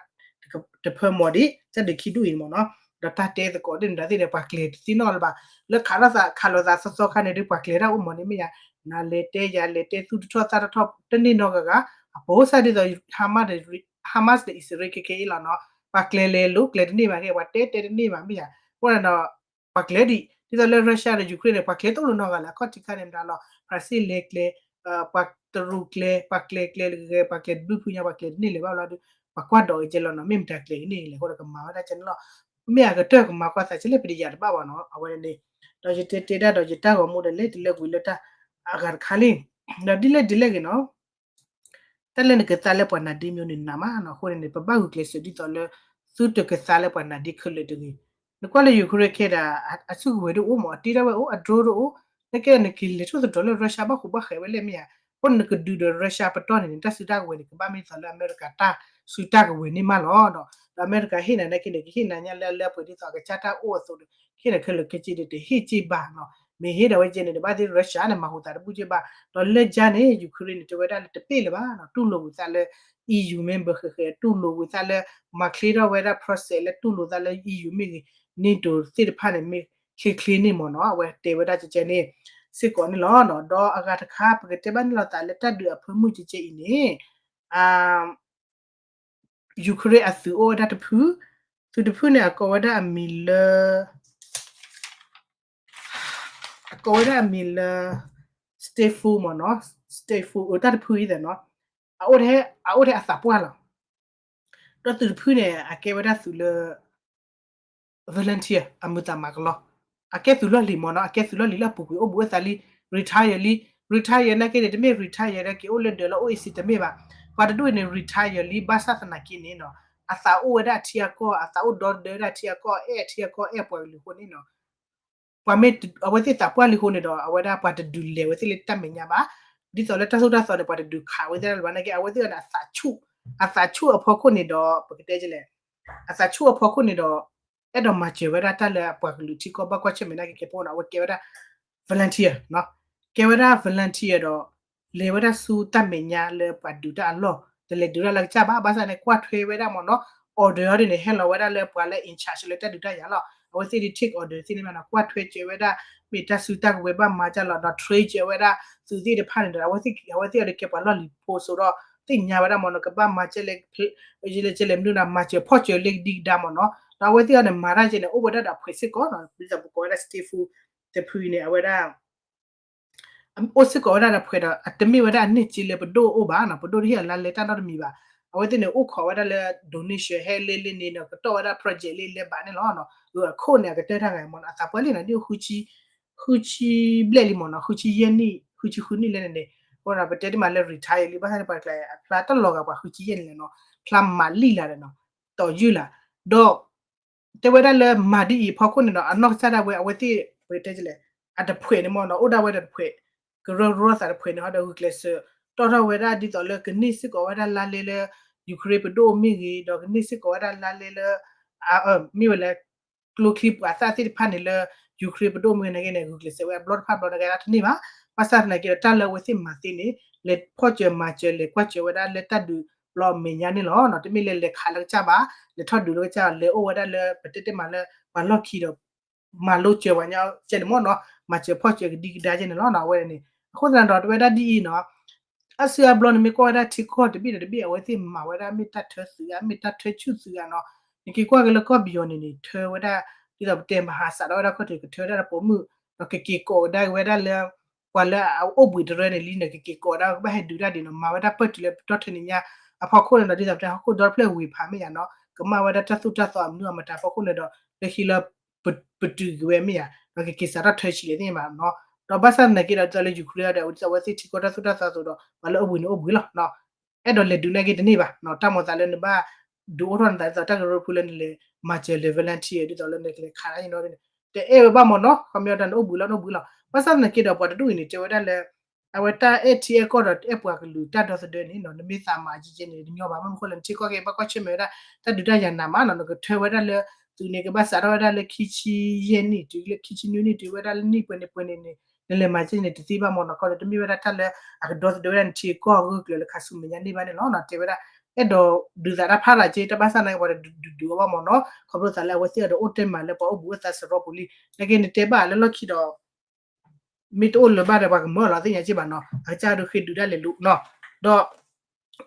တဖၢမီၤဒံး တၢ်ဒုးခံဒူၣ်အံၤမ့ၢ်နီၤ ဒီးတၢ်တဲသကိးဒ်န့ၣ်ဒီးသ့ၣ်ဒီး ပှၤကျဲၤတသ့နီတဂၤလၢၤဘၣ် လၢခးလိာ်သးခးလိာ်သးသီသီခါန့ၣ်ဒီး ပှၤကျဲၤတၢ်အိၣ်မ့ၢ်န့ၣ်မ့ၢ်ယၤ နလဲၤတဲယၤလဲၤတဲသူၣ်တထီၣ်သၣ်တထီၣ် တန့ၢ်နီတဂၤဂၤ အပိစၢ်ဒ်သိး Hamas ဒီး Hamas ဒီး Israel ခဲခဲအံၤလီၤနီၤ ပှၤကျဲၤလဲၤလိာ်ကျဲၤတန့ၢ်ဘၣ်က့ ပှၤတဲတဲတန့ၢ်ဘၣ်မ့ၢ်ယၤ အဃိန့ၣ်ဒီး ပှၤကျဲၤဒံး ဒ်သိးလၢ Russia ဒီး Ukraine န့ၣ် ပှၤကျဲၤတအိၣ်လၢၤနီတဂၤလၢၤ အခီၣ်ထံးခါန့ၣ်မတၤလီၤ ဖရၣ်စ့ၣ်လဲၤကျဲၤ ပှၤတရူးကျဲၤ ပှၤကျဲၤကျဲၤဂဲၤ ပှၤကျဲၤတဘျုးဖုညါ ပှၤကျဲၤတန့ၢ်လၢၤဘၣ်လီၤဒီး ပှၤကွၢ်ဒိးကဲလီၤနီၤ မ့ၢ်မတၤကျဲၤကန့ၢ်လဲၣ် အဃိဒီးကမၤဝဲဒၣ်ကဲန့ၣ်လီၤ မ့ၢ်အကတၢၢ်ကမၤကွၢ်သးကဲလၢပတယၤတဘၣ်ဘၣ်နီၤ အဝဲန့ၣ် ဒီးယတဲတဲဒၣ်ဒီးယတၢ်ဂီၤမူဒီးလဲၤတလၢကွံာ်လၢတၢ်အဂၤတခါလံ ဒီးဒ်လဲၣ်ဒ်လဲၣ်ဂ့ၤနီၤ တၢ်လၢနကသါလၢပှၤနၤဒ့မျိုးန့ၣ်နးမးနီၤ အဃိန့ၣ်န့ၣ် ပဘၣ်ဂုာ်ကျဲးစၢးဒ်သိးလၢ သုတကသါလၢပှၤနၤဒ့ခဲလၢာ်တဂ့ၤ. နကွၢ်လၢ Ukraine ခဲဒၣ် အစုကဝဲၤဒၣ်အိၣ်မး အတ့ထီၣ်ဝဲအိၣ် အ drone ဒၣ်အိၣ် နကဲနက့ၤလဲၤထိၣ်သတြီၤလၢ Russia ဘၣ်ဃိးဘၣ်ဃဲးဝဲလဲၣ်မ့ၢ်ဧါ. အဃိန့ၣ်နကဒုးဒီး Russia ပတီၢ်န့ၣ်န့ၣ် တၢ်စုတၢ်ကဝဲၤန့ၣ် ကဘၣ်မ့ၢ်သိးလၢအမဲရကၤတၢ်စုတၢ်ကဝဲၤန့ၣ်မးလီၤ. ဒီးအမဲရကၤဟ့ၣ်နၤနာ်က့န့ၣ် ကဟ့ၣ်နၤညါလၢအလၢအပှဲၤဒ်သိးအကစၢ်တၢ်အိၣ်အသိးဒီး ကဟ့ၣ်နၤခဲလၢာ်ခဲဆ့ဒီးတဟ့ၣ်က့ၢ်ဘၣ်နီၤ. မ့ၢ်ဟ့ၣ်ဒၣ်ဝဲကဲန့ၣ် တဘၣ်သ့ၣ် Russia န့ၣ် မၤဟူးသးတဘူၣ်က့ၢ်ဘၣ်. ဒီးလၢကါန့ၣ် Ukraine န့ၣ် တဲဝဲဒၣ်လၢတပ့ၢ်လၢၤဘၣ်နီၤ. တူၢ်လိာ်ဝံၤသးလၢ EU member ဃဲးဃဲး တူၢ်လိာ်ဝံၤသးလၢ မၤချ့ထီၣ်ဝဲဒၣ် process လၢတူၢ်လိာ်သးလၢ EU မ့ၢ်ဂ့ၤ NATO သ့ၣ်တဖၣ်န့ၣ် မ့ၢ်ချ့ချ့န့ၣ်မ့ၢ်နီၤ. အဝဲတဲဝဲဒၣ်ကဲကဲန့ၣ် စ့ၢ်ကီးန့ၣ်လီၤ. ဒီးအဂၤတခါ ပကတဲဘၣ်န့ၣ်လီၤသးလၢတၢ်ဒုးအဖၢမုၢ်ကဲကဲအံၤန့ၣ် Ukraine အသုးအိၣ်ဝဲဒၣ်တဖု, သုးတဖုန့ၣ် အကိးဝဲဒၣ်အမံၤလၢ အကိးဝဲဒၣ်အမံၤလၢ Stay Full မ့ၢ်နီၤ, Stay Full အတၢ်တဖုအံၤသ့ၣ်နီၤ, အအိၣ်ထဲအသးပှၢ်လီၤ. ဒီးသုးတဖုန့ၣ် အကဲဝဲဒၣ်သုးလၢ volunteer အမုာ်သးမၤကလီ, အကဲသုးလီၢ်လံၤမ့ၢ်နီၤ, အကဲသုးလီၢ်လံၤလၢအပူၤကွံာ်အိၣ်ဘူးအသးလံ, retire လံ, retire နာ်က့န့ၣ် တမ့ၢ် retire ဒၣ်က့ၤအိၣ်လၢဒၢးလီၤအိၣ်အ့ၣ်စံတမ့ၢ်ဘၣ်. ပှၤတဒူၣ်အံၤန့ၣ် retire လံ ဘၣ်ဆၣ်သနာ်က့န့ၣ်နီၤ, အသးအိၣ်ဝဲဒၣ်အထံအကီၢ်, အသးအိၣ်ဒီဒၢဝဲဒၣ်အထံအကီၢ်, အဲၣ်အထံအကီၢ်အဲၣ်ပှၤကလုာ်အဃိန့ၣ်နီၤ ပှၤမ့ၢ်အဝဲသ့ၣ်သးပှၢ်လံအဃိန့ၣ်ဒီး အဝဲဒၣ်ပှၤတဒုးလဲၤဝဲသ့ၣ်လၢတၢ်မဲာ်ညါဘၣ်. ဒ်သိးလၢတၢ်သိၣ်တၢ်သီန့ၣ် ပှၤတဒုးခးဝဲသ့ၣ်လၢၤဘၣ်နာ်က့ အဝဲသ့ၣ်အသးဆူၣ်, အသးဆူၣ်အဖီခိၣ်န့ၣ်ဒီး ပကတဲလဲၣ်, အသးဆူၣ်အဖီခိၣ်န့ၣ်ဒီး အဲၣ်ဒိးမၤစၢၤဝဲဒၣ်တၢ်လၢအပှၤကလုာ်ထံကီၢ်ဘၣ်ကွၢ်ဆၢၣ်မဲာ်နာ်က့ ကဲဖိနီၤ, အဝဲကဲဝဲဒၣ် volunteer နီၤ, ကဲဝဲဒၣ် volunteer ဒီး လဲၤဝဲဒၣ်ဆူတၢ်မဲာ်ညါလၢပှၤဒုးတၢ်အလီၢ် တလဲၤဒုးတၢ်လၢကစၢ်ဘၣ် ဘၣ်ဆၣ်န့ၣ် ကွၢ်ထွဲဝဲဒၣ်မ့ၢ်နီၤ order ဟီဒ်န့ၣ် ဟဲလီၤဝဲဒၣ်လၢပှၤလၢ in charge လၢတၢ်ဒုးတၢ်ယၤလီၤ အဝဲသ့ၣ်ဒ် take order သ့ၣ်န့ၣ်မ့ၢ်နီၤ ကွၢ်ထွဲစၢၤဝဲဒၣ် မ့ၢ်တၢ်စုတၢ်ကဝဲၤဘၣ်မၤကၢ်လီၤဒီး train စၢၤဝဲဒၣ် သုးသ့ၣ်တဖၣ်န့ၣ်ဒီး အဝဲသ့ၣ်အီၤဒီးကဲပှၤလီၢ်လံၤဖိစိဒီး သ့ၣ်ညါဝဲဒၣ်မ့ၢ်နီၤ ကဘၣ်မၤကဲလဲၣ် ကဲလဲၣ်ကဲလဲၣ်မနုၤဒီး မၤစၢၤဖီၣ်စၢၤလၢကဒံကဒါမ့ၢ်နီၤ ဒီးအဝဲသ့ၣ်အီၤန့ၣ် မၤတၢ်ကဲန့ၣ် အိၣ်ဝဲဒၣ်ဒီးဖှဲးစ့ၢ်ကီးနီၤ ဒ်သိးပကိးဝဲဒၣ် state food တဖုအံၤန့ၣ် အဝဲဒၣ် အိၣ်စ့ၢ်ကီးဝဲဒၣ်ဒီးဖှဲးဒီး အတမ့ၢ်ဝဲဒၣ်အန့ၢ်စ့လၢပဒိၣ်အိၣ်ဘၣ်နီၤ ပဒိၣ်တဟ့ၣ်အီၤလါလဲတၢ်နီတမံၤဘၣ် အဝဲသ့ၣ်န့ၣ် အိၣ်ခိးဝဲဒၣ်လၢ donation ဟဲလၢလၢန့ၣ်ဒီး ကတီၢ်ဝဲဒၣ် project လၢလဲဘၣ်န့ၣ်လီၤ အခိၣ်န့ၣ် အကတၢၢ်တၢ်ဂၤမ့ၢ်နီၤ အသးပှၢ်လံနီၤ ဒ်ဃုဆံဘျဲၣ်လံမ့ၢ်နီၤ ဃုဆံယဲၢ်နံၣ် ဃုဆံဃုနံၣ်လဲၣ်န့ၣ်န့ၣ် အဃိဒီး ပတဲတမံၤလၢ retire လံ ဘၣ်ဆၣ်န့ၣ် ပှၤကျါ အဖျါတလီၤဂာ်ပှၤဃုဆံယဲၢ်န့ၣ်လဲၣ်နီၤ ဖျါမၤလံလၢ်ဒီးနီၤ တီၢ်ယုၢ်လၢ် ဒီး တဲဝဲဒၣ်လၢမၤဒ်အံၤအဖီခိၣ်န့ၣ်ဒီး အနီၢ်ကစၢ်ဒၣ်ဝဲ အဝဲသ့ၣ် ပတဲလဲၣ် အတဖှဲးန့ၣ်မ့ၢ်နီၤ အိၣ်ဒၣ်ဝဲဒီးတဖှဲး ကရၢကရိသးတဖှဲးန့ၣ်ဟီဒီး ဂုာ်ကျဲးစၢး တီၣ်ထီၣ်ဝဲဒၣ်ဒ်သိးလၢကန့ၢ်စ့ၢ်ကီးဝဲဒၣ်လါလဲလၢ Ukraine ပဒိၣ်မ့ၢ်ဂ့ၤ ဒီးကန့ၢ်စ့ၢ်ကီးဝဲဒၣ်လါလဲလၢ မ့ၢ်ဝဲလၢ ကျိချံပှၤသၣ်သ့ၣ်တဖၣ်န့ၣ်လၢ Ukraine ပဒိၣ်မ့ၢ်ဂ့ၤန့ၣ်ဂ့ၤန့ၣ် ဂုာ်ကျဲးစၢးဝဲအဘျီတဖၣ်ဘျီန့ၣ်ဂ့ၤတန့ၢ်ဘၣ် ဘၣ်ဆၣ်သနာ်က့ဒီး တၢ်လၢအဝဲသ့ၣ်မၤသ့န့ၣ် လဲၤဖီၣ်စၢၤမၤစၢၤ လဲၤကွၢ်စၢၤဝဲဒၣ်လၢတၢ်ဒုးလီၤအမဲာ်ညါန့ၣ်လီၤ. တမ့ၢ်လၢလဲၤခးလၢကစၢ်ဘၣ်, လဲၤထီၣ်ဒုးလၢကစၢ် လဲၤအိၣ်ဝဲဒၣ်လၢပတဲတ့ၢ်မးလၢ ပှၤလီၢ်ခံဒီး မၤလိစၢၤပှၤညီကဲန့ၣ်မ့ၢ်နီၤ, မၤစၢၤဖီၣ်စၢၤကဒံကဒါကဲန့ၣ်လီၤ. အဝဲန့ၣ် အဃိသတးဒီးတဝဲဒၣ်ဒ်အံၤနီၤ အါစုအါဘျီန့ၣ် မ့ၢ်ကွၢ်ဝဲဒၣ်ထံကီၢ်တဘ့ၣ်ဒီးတဘ့ၣ် အဝဲသ့ၣ်မၤဝဲဒၣ်မ့ၢ်တၢ်ထၢသုးဧါ, မ့ၢ်တၢ်ထၢဆူၣ်သုးဧါနီၤ. နက့ၤကွၢ်က့ၤလၢကီၢ်ပယီၤန့ၣ်န့ၣ် ထၢဝဲဒၣ် ဒ်သိးပတဲမၤဟးစးထီၣ်ဝဲဒၣ် ခီၣ်ထံး ကထၢဝဲဒၣ်ပိာ်မုၣ် ဒီးကက့ၤကိးကဒါက့ၤဝဲဒၣ်လၢ ပှၤလၢအအိၣ်ဘှံးတရၢန့ၣ်လံန့ၣ် ကက့ၤကိးဒၣ်ကဘၣ်ဟဲဒုးတၢ်ဒ်နီၤ, မၤဝဲဒၣ်ပၢၢ်တုၤလၢပတီၢ်ထၢနံၤညါ အဖီခိၣ်န့ၣ်ဒီး ဒ်သိးပတဲ ဟီၣ်ခိၣ်ဒီဖျၢၣ်ဝ့ၤဖးမ့ၢ်ယါနီၤ, ကမၣ်ဝဲဒၣ်တၢ်သိၣ်တၢ်သီအမနုၤအမတၤအဖီခိၣ်န့ၣ်ဒီး လၢခံလၢ ပတုာ်က့ၤဝဲမ့ၢ်ယါ, ဒီးကက့ၤစးထီၣ်ထၢဆံးလဲၣ်သ့ၣ်ညါဘၣ်နီၤ. ဒီးဘၣ်ဆၣ်သနာ်က့ဒီး ဒ်သိးလၢ Ukraine ဒီး ဒ်သိးအဝဲသ့ၣ်ထံကီၢ်တၢ်သိၣ်တၢ်သီအသိးဒီး ပှၤလၢအအိၣ်ဘှံးန့ၣ်အိၣ်ဘှံးလီၤ. အဲၣ်ဒိးလဲၤဒုးနာ်က့တန့ၢ်ဘၣ်, တၢ်မိၣ်သးလၢနဘၣ်ဒုးအိၣ်ထီၣ်နသး ဒ်သိးတၢ်ကရၢဖုလၢနလဲၤမၤစၢၤလဲၤ volunteer ဒ်သိးလၢနကလဲၤခးတၢ်န့ၣ်နီၤ, တအဲၣ်ဝဲဘၣ်မ့ၢ်နီၤ, ခီပညီဒီးနအိၣ်ဘှံးလီၤ နအိၣ်ဘှံးလီၤ. ဘၣ်ဆၣ်သနာ်က့ဒီး ပှၤတဒူၣ်အံၤန့ၣ် တဲဝဲဒၣ်လၢ အဝဲတၢ်အဲၣ်ထံအဲၣ်ကီၢ်ဒီးအဲၣ်ပှၤကလုာ်တၢ်ဒီသဒၢန့ၣ်နီၤ, နမ့ၢ်သးမၤကဲကဲန့ၣ် တညီဘၣ်, မ့ၢ်မနုၤအဃိလဲၣ် နထံကီၢ်က့ၤဘၣ်ကွၢ်ဆၢၣ်မဲာ်ဝဲဒၣ် တၢ်ဒုးတၢ်ယၤနးမးနီၤ, နကထၢဝဲဒၣ်လၢ သုးန့ၣ် ကဘၣ်စးထီၣ်ဝဲဒၣ်လၢခံဆံယဲၢ်နံၣ် တုၤလၢခံဆံနွံနံၣ် တုၤဝဲဒၣ်လၢနံၣ်ပှဲၤန့ၣ်ပှဲၤန့ၣ်န့ၣ် နလဲၤမၤကဲန့ၣ် တသ့ဘၣ်မ့ၢ်နီၤ, ခီဒီးတမ့ၢ်ဝဲဒၣ်တၢ်လၢအကဒီသဒၢဝဲဒၣ်နထံကီၢ်ဂၢၢ်ကျၢၤလၢခါဆူမဲာ်ညါန့ၢ်ဘၣ်န့ၣ်လီၤ. တဲဝဲဒၣ် အဲၣ်ဒိးဒုးသးတၢ်ဖးလၢ်က့ တၢ်ဘၣ်ဆၣ်သနာ်က့ ပှၤတဒုးဒုးအီၤဘၣ်မ့ၢ်နီၤ, ခီဖျိသးလၢအဝဲသ့ၣ်အီၤဒီးအိၣ်တဲမးလၢပှၤအိၣ်ဘှံးအိၣ်သးစရီပူၤလံ, နာ်က့နတဲဘၣ်လၢလီၢ်ခံဒီး မ့ၢ်တအိၣ်လၢၤဘၣ်ဒီး ပှၤကမၢလီၤသ့ၣ်ညါက့ဘၣ်နီၤ, အကစၢ်ဒုးဃ့ဒုးဒၣ်လဲာ်လိၤန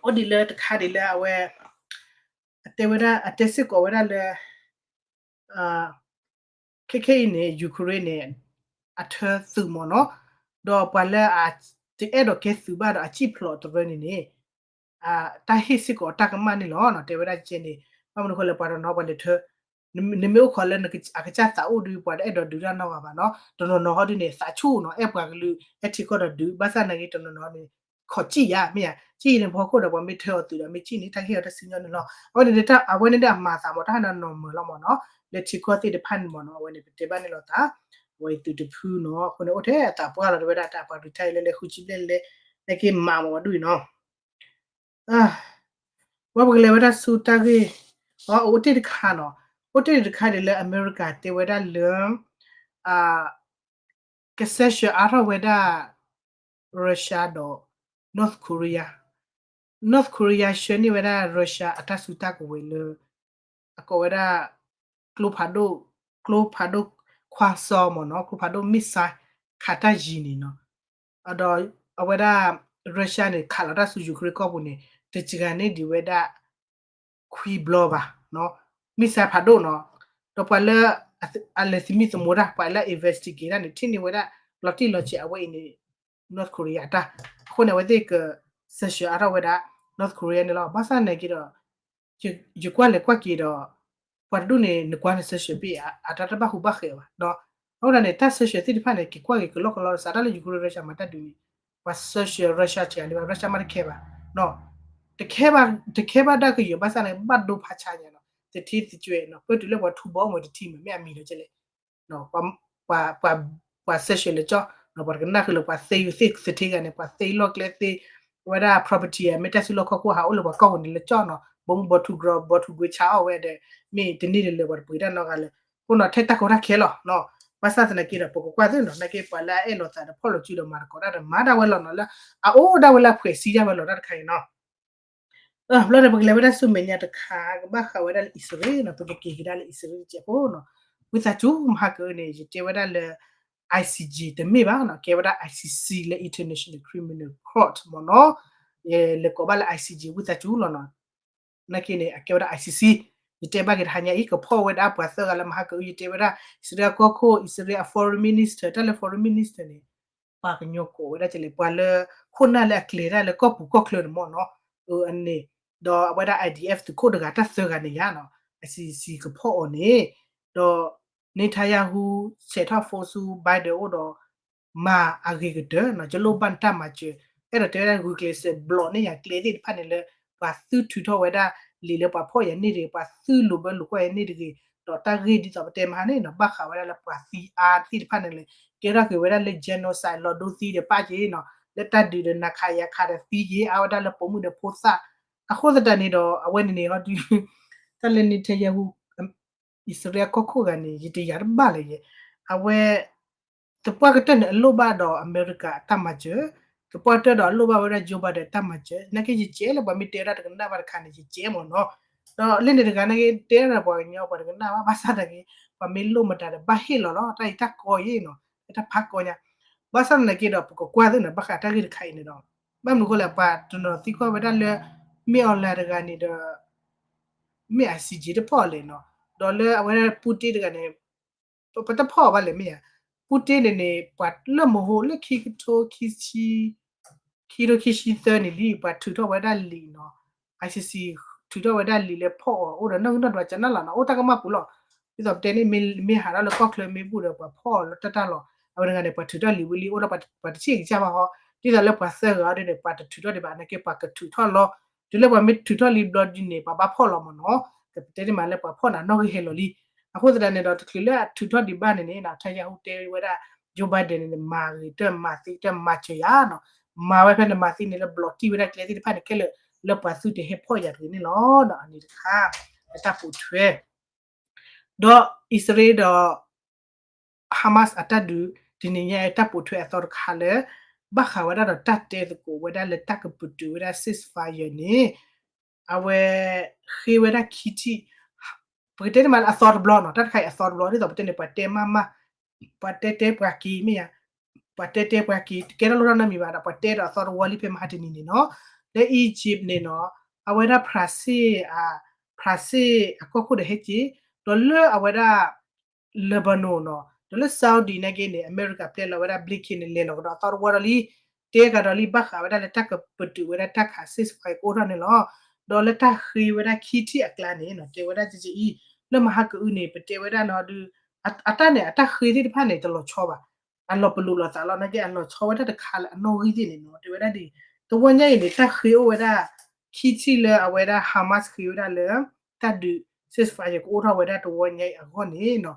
ီၤ, ဒီး အိၣ်ဒံးလၢတခါဒံးလၢအဝဲ အတဲဝဲဒၣ် အတဲစ့ၢ်ကီးဝဲဒၣ်လၢ ခဲခဲအံၤန့ၣ် Ukraine န့ၣ် အထၢသုးမ့ၢ်နီၤ, ဒီးပှၤလၢအ တအဲၣ်ဒိးကဲသုးဘၣ်ဒီး အစံၣ်ဖျိးတရၢန့ၣ်န့ၣ် တၢ်ဟ့ၣ်စ့ၢ်ကီးတၢ်ကမၣ်န့ၣ်လီၤနီၤ, တဲဝဲဒၣ်ကဲန့ၣ်, ဘၣ်မနုၤဃိလဲၣ် ပှၤတနီၤပှၤလဲၤထၢ နမ့ၢ်အိၣ်ခိးလၢအကစၢ်သးအိၣ်ဒုး ပှၤတအဲၣ်ဒိးဒုးတၢ်နီတဂၤဘၣ်နီၤ, တနီၤနီၤဟီဒုးန့ၣ် သးဆူၣ်နီၤ အဲၣ်ပှၤကလုာ် အဲၣ်ထံကီၢ်ဒီးဒုး, ဘၣ်ဆၣ်သနာ်က့ တနီၤနီၤန့ၣ် ခိးစံၣ်ယါ မ့ၢ်ဧါ, စံၣ်အံၤန့ၣ် ဖီခိၣ်ဒီး ပှၤမ့ၢ်ထၢအီၤသုးဒီး မ့ၢ်စံၣ်န့ၣ် တၢ်ကဟ့ၣ်အီၤတၢ်စံၣ်ညီၣ်န့ၣ်လီၤ. အဝဲန့ၣ် အဝဲန့ၣ်ဒီးအမၤသးမ့ၢ် တၢ်ဟးနီၤနီၤမုာ်လီၤမ့ၢ်နီၤ, လၢထံကီၢ်သ့ၣ်တဖၣ်န့ၣ်မ့ၢ်နီၤ, အဝဲန့ၣ် ပတဲဘၣ်န့ၣ်လီၤသး, အဝဲသုးတဖုနီၤ, အဃိန့ၣ် အိၣ်ထဲအသးပှၢ်လီၤ တဲဝဲဒၣ်တၢ်ပှၤ retire လၢလဲၤဃုဆံဘျဲၣ်လဲၣ် နာ်က့မၤမ့ၢ်ဝဲဒ်အံၤနီၤ ဝဲပကလဲၤဝဲဒၣ်ဆူတၢ်ဂ့ၢ်, အိၣ်တ့ၢ်တခါနီၤ, အိၣ်တ့ၢ်တခါဒ်လၢအမဲရကၤတဲဝဲဒၣ်လၢ က sanction အါထီၣ်ဝဲဒၣ် Russia ဒီး North Korea, North Korea ဆှၢန့ၢ်ဝဲဒၣ် Russia အတၢ်စုတၢ်ကဝဲၤလၢ အကိးဝဲဒၣ် ကျိဖးဒိၣ်, ကျိဖးဒိၣ်ခွါစီမ့ၢ်နီၤ, ကျိဖးဒိၣ် missile ခးတၢ်ယံၤန့ၣ်နီၤ, ဒီးအဝဲဒၣ် Russia န့ၣ် ခးလီၤတၢ်ဆူ Ukraine ကီၢ်ပူၤန့ၣ် တစှၤန့ၢ်ဒံးဝဲဒၣ် ခွံဘျီဘၣ်, missile ဖးဒိၣ်နီၤ, ဒီးပှၤလၢ အလဲၤသမံသမိးတၢ် ပှၤလၢ investigate တၢ်န့ၣ် ထံၣ်န့ၢ်ဝဲဒၣ် လီၤတံၢ်လီၤဆဲးအဝဲအံၤန့ၣ် North Korea တၢ်, အဃိန့ၣ် အဝဲသ့ၣ်က sanction အါထီၣ်ဝဲဒၣ် North Korea န့ၣ်လီၤ. ဘၣ်ဆၣ်သနာ်က့ဒီး ယကွၢ်လဲၤကွၢ်က့ၤဒီး ပှၤတဒူၣ်န့ၣ် နကွၢ်န့ၣ် sanction ပ့ၢ် အတၢ်တဘၣ်ဟူးဘၣ်ဃဲးဘၣ်, အဃိသတးန့ၣ် တၢ် sanction သ့ၣ်တဖၣ်န့ၣ် က့ၤကွၢ်က့ၤကလီကလီဒီး စးထီၣ်လၢ Ukraine Russia မၤတၢ်ဒုးန့ၣ် ပှၤ sanction Russia တဂၤန့ၣ်ဘၣ်, Russia မ့ၢ်တခဲဘၣ်, တခဲဘၣ်ဒၣ်ကယီၤ ဘၣ်ဆၣ်န့ၣ် ဘၣ်ဒိဖးဆါညါနီၤ, သထ့သကွဲးနီၤ, ပၢၢ်တုၤလၢပှၤထူဘီအိၣ်မးတထံၣ်မး မ့ၢ်အမံၤဒီးကဲလဲၣ် ပှၤ sanction လၢကၠီၣ်နီၤ, ပှၤတကနၣ်ဃုာ်လၢပှၤသ့သ့သထ့ဂၤန့ၣ် ပှၤသ့လီၢ်ကျဲသ့ ဝဲဒၣ် property မ့ၢ်တၢ်စုလီၢ်ခီၣ်ခိၣ်ဟးအိၣ်လၢပှၤကီၢ်ပူၤန့ၣ်လၢကၠီၣ်နီၤ, ဘီမုၢ်ဘီထူ ဘီထူကွ့ဆါအီၣ်ဝဲဒီး မ့ၢ်တန့ၢ်လၢၤလၢၤ ပှၤတပှ့ၤတၢ်နီတဂၤလၢၤ, အဃိနီၤ ထဲတၢ်ကီတၢ်ခဲလီၤနီၤ, ဘၣ်ဆၣ်သနာ်က့ဒီး ပကကွၢ်သ့ၣ်နီၤ နာ်က့ပှၤလၢအအဲၣ်လီၤသးဒီးဖီၣ်လိာ်စုဒီးမၤသကိးတၢ်ဒီးမၤဒၣ်ဝဲလီၤနီၤ လၢအအိၣ်ဒၣ်ဝဲလၢအဖှဲးစံဒၣ်ဝဲလီၤတၢ်တခါအံၤနီၤ. ဘျီန့ၣ် ပကလဲၤဝဲဒၣ်ဆူမဲာ်ညါတခါ ကဘၣ်ဃးဝဲဒၣ်လၢအံၣ်စရ့လးနီၤ ပကက့ၤကဒါလၢအံၣ်စရ့လးတစဲးဖိနီၤ. ဝံသးစူၤ မဟါကအုန့ၣ် ယတဲဝဲဒၣ်လၢ I C J တမ့ၢ်ဘၣ်နီၤ ကဲဝဲဒၣ် I C C လၢ International Criminal Court မ့ၢ်နီၤ. ယလဲၤကိးဘၣ်လၢ I C J ဝံသးစူၤလီၤနီၤ. နာ်က့န့ၣ် အကဲဝဲဒၣ် I C C ယတဲဘၣ်က့ၤတဟါညါအံၤ ကဖီၣ်ဝဲဒၣ်ပှၤသၢဂၤလၢမဟါကအု ယတဲဝဲဒၣ် အံၣ်စရ့လးကီၢ်ခိၣ် အံၣ်စရ့လးအ foreign minister တၢ်လၢ foreign minister န့ၣ် ပှၤကညီကိးဝဲဒၣ်ကလဲၣ် ပှၤလၢခိၣ်နၢ်လၢအကျဲၤတၢ်လၢကီၢ်ပူၤကီၢ်ချၢန့ၣ်မ့ၢ်နီၤ. အန့ၣ် ဒီးအဝဲဒၣ် I D F သုးခိၣ်တဂၤတၢ်သၢဂၤန့ၣ်ယါနီၤ I C C ကဖီၣ်အီၤန့ၣ် ဒီး Netanyahu ဆဲးထီၣ် phone ဆူ Biden အိၣ်ဒီး မၤအဂ့ၤကတၢၢ်နီၤ ယလိၣ်ဘၣ်နတၢ်မၤစၢၤ အဲၣ်ဒိးတဲဝဲဒၣ်ဂုာ်ကျဲးစၢးဘျီးန့ၢ်ယၤကျဲသ့ၣ်တဖၣ်န့ၣ်လၢ ပှၤသုထုးထီၣ်ဝဲဒၣ်လံာ်လၢပှၤဖီၣ်ယၤန့ၣ်တဂ့ၤ ပှၤသုးလိာ်ဘၢလိာ်ကွီၢ်ယၤန့ၣ်တဂ့ၤ ဒီးတၢ်ဂ့ၢ်ဒ်သိးပတဲမဟါန့ၣ်နီၤ ဘၣ်ဃးဝဲဒၣ်လၢပှၤသံအါသ့ၣ်တဖၣ်န့ၣ်လဲၣ် ကဲထီၣ်က့ၤဝဲဒၣ်လၢ genocide လီၤဒိသံဒီးပာ်က့ၤနီၤ လၢတၢ်ဒုးဒီးနၤခးယၤခးဒီးသံက့ၤအါဝဲဒၣ်လၢပိာ်မုၣ်ဒီးဖိသၣ် အဃိသတးန့ၣ်ဒီး အဝဲန့ၣ်န့ၣ်ဟီဒုး တၢ်လၢ Netanyahu အံၣ်စရ့လးကီၢ်ခိၣ်ဂၤန့ၣ် ယတယာ်တဘၣ်လၢၤယဲ အဝဲ သပှၢ်ကတၢၢ်န့ၣ် အလိၣ်ဘၣ်ဒီးအမဲရကၤအတၢ်မၤစၢၤ, သပှၢ်တၢၢ်ဒီးအလိၣ်ဘၣ်ဝဲဒၣ် Joe Biden အတၢ်မၤစၢၤ, နာ်က့ယကဲလၢပှၤမ့ၢ်တဲဝဲဒၣ်တကနၣ်ဘၣ်တခါန့ၣ် ယကဲမ့ၢ်နီၤ, ဒီးလၢန့ၣ်တဂၤနာ်က့တဲဒၣ်ပှၤကညီပှၤတကနၣ်ဘၣ် ဘၣ်ဆၣ်သနာ်က့ ပှၤမ့ၢ်လိၣ်မတၤဒီးဘၣ်ဟ့ၣ်လီၤလီၤ တၢ်အံၤတၢ်ကီယဲၢ်နီၤ တၢ်ဖးကီညါ, ဘၣ်ဆၣ်သနာ်က့ဒီး ပကကွၢ်သ့ၣ်န့ၣ် ဘၣ်ဃးတၢ်ဂ့ၢ်တခါအံၤန့ၣ်ဒီး ဘၣ်မနုၤဃိလဲၣ် ပှၤတနီၤသံကွၢ်ဝဲဒၣ်လၢ မ့ၢ်အီၤလၢတဂၤန့ၣ်ဒီး မ့ၢ် ICJ တဖီၣ်လဲၣ်နီၤ, ဒီးလၢအဝဲဒၣ် Putin တဂၤန့ၣ် ပတဖီၣ်ဘၣ်လဲၣ်မ့ၢ်ဧါ, Putin န့ၣ်န့ၣ် ပှၤလၢမဟိလၢခံကထိခံဆံ ခံကထိခံဆံသၢန့ၣ်လံ ပှၤထုးထီၣ်ဝဲဒၣ်လံာ်နီၤ, ICC ထုးထီၣ်ဝဲဒၣ်လံာ်လၢဖီၣ်အီၤ အိၣ်ဒီးနီၢ်ဂံၢ်နီၢ်ဒွးကနၣ်လီၤနီၤ, အိၣ်တၢ်ကမၣ်ပူၤလီၤ, ဒ်သိးပတဲန့ၣ် မ့ၢ်ဟးထီၣ်လၢကီၢ်ချၢမ့ၢ်ဘူၣ်ဒီး ပှၤဖီၣ်အီၤလၢတၢ်တၢ်လီၤ, အဝဲတဂၤန့ၣ် ပှၤထုးထီၣ်လံာ်ဝံၤလံ အိၣ်ဒီးပှၤတဆံးကစၢ်ဘၣ်ဟီ, ဒ်သိးလၢပှၤသၢဂၤအီၤဒ်န့ၣ် ပှၤတထုးထီၣ်ဒံးဘၣ် နာ်က့ပှၤကထုးထီၣ်လီၤ, တုၤလၢပှၤမ့ၢ်ထုးထီၣ်လံဘျီဒ်န့ၣ် ပှၤဘၣ်ဖီၣ်လီၤမ့ၢ်နီၤ, ပတဲန့ၣ်မးလၢပှၤဖီၣ်န့ၣ် နီၣ်ဂံၢ်ဟဲလီၤလံ, အဃိသတးန့ၣ်ဒီး တချုးလၢအထုးထီၣ်ဒံးဘၣ်န့ၣ်န့ၣ် Netanyahu တဲဝဲဒၣ် Joe Biden န့ၣ် မၤဂ့ၤတၢ်မၤသံတၢ်မၤစၢၤယၤနီၤ, မၤဝဲဖဲန့ၣ်မၤသံန့ၣ်လၢဘျီးတံၢ်ဝဲဒၣ်ကျဲသ့ၣ်တဖၣ်န့ၣ်ခဲလၢာ် လၢပှၤသုတဟဲဖီၣ်ယၤတဂ့ၤန့ၣ်လီၤ, အန့ၣ်တခါ အတၢ်ပိာ်ထွဲ ဒီးအံၣ်စရ့လးဒီး Hamas အတၢ်ဒုး တနံၤညါအတၢ်ပိာ်ထွဲအသီတခါလၢ ဘၣ်ဃးဝဲဒၣ်ဒီးတၢ်တဲသကိးဝဲဒၣ်လၢတၢ်ကပတုာ်ဝဲဒၣ် ceasefire န့ၣ် အဝဲ ဃ့ဝဲဒၣ်ခံထံၣ်, ပကတဲန့ၣ်မးလၢအသီတဘျီနီၤ, တၢ်တခါအံၤအသီတဘျီ ဒ်သိးပတဲန့ၣ် ပှၤတဲမးမး, ပှၤတဲတဲပှၤက့ၤမ့ၢ်ဧါ, ပှၤတဲတဲပှၤက့ၤ တကဲထီၣ်လိၣ်ထီၣ်နီတမံၤဘၣ်ဒီး ပှၤတဲဒီးအသီတဝီလံဖဲမဟါတနံၤန့ၣ်နီၤ, လၢ Egypt န့ၣ်နီၤ, အဝဲဒၣ် ဖြၣ်စ့ၣ် ဖြၣ်စ့ၣ်အကီၢ်ခိၣ်ဒီးဟဲက့ၤ, ဒီးလၢအဝဲဒၣ် Lebanon နီၤ, ဒီးလၢ Saudi နာ်က့န့ၣ် အမဲရကၤပျဲလီၤဝဲဒၣ် Blinken န့ၣ် လဲၤလီၤကဒီးအသီတဝီဒီးလံ, တဲကဒီးလံ ဘၣ်ဃးဝဲဒၣ်လၢတၢ်ကပတုာ်ဝဲဒၣ်တၢ်ခး ceasefire ကအိၣ်ထီၣ်န့ၣ်လီၤ, ဒီးလၢတၢ်ဃ့ဝဲဒၣ်ခံထံၣ်အကျါန့ၣ်နီၤ တဲဝဲဒၣ်ကကအံၤ, လၢမဟါကအုန့ၣ် ပတဲဝဲဒၣ်နီၤဒုး, အတၢ်န့ၣ် အတၢ်ဃ့သ့ၣ်တဖၣ်န့ၣ် တလီၤဆီဘၣ်, အလီၤပလိာ်လိာ်သးလီၤ နာ်က့အလီၤဆီဝဲဒၣ်တခါလၢအနီၣ်ဂံၢ်သ့ၣ်န့ၣ်နီၤ တဲဝဲဒၣ်ဒ်အံၤ, တဝီညါအံၤန့ၣ် တၢ်ဃ့အိၣ်ဝဲဒၣ် ခံထံၣ်လၢအဝဲဒၣ် Hamas ဃ့ဝဲဒၣ်လၢ တၢ်ဒုး ceasefire ကအိၣ်ထီၣ်ဝဲဒၣ်တဝီညါအံၤအဂီၢ်န့ၣ်နီၤ,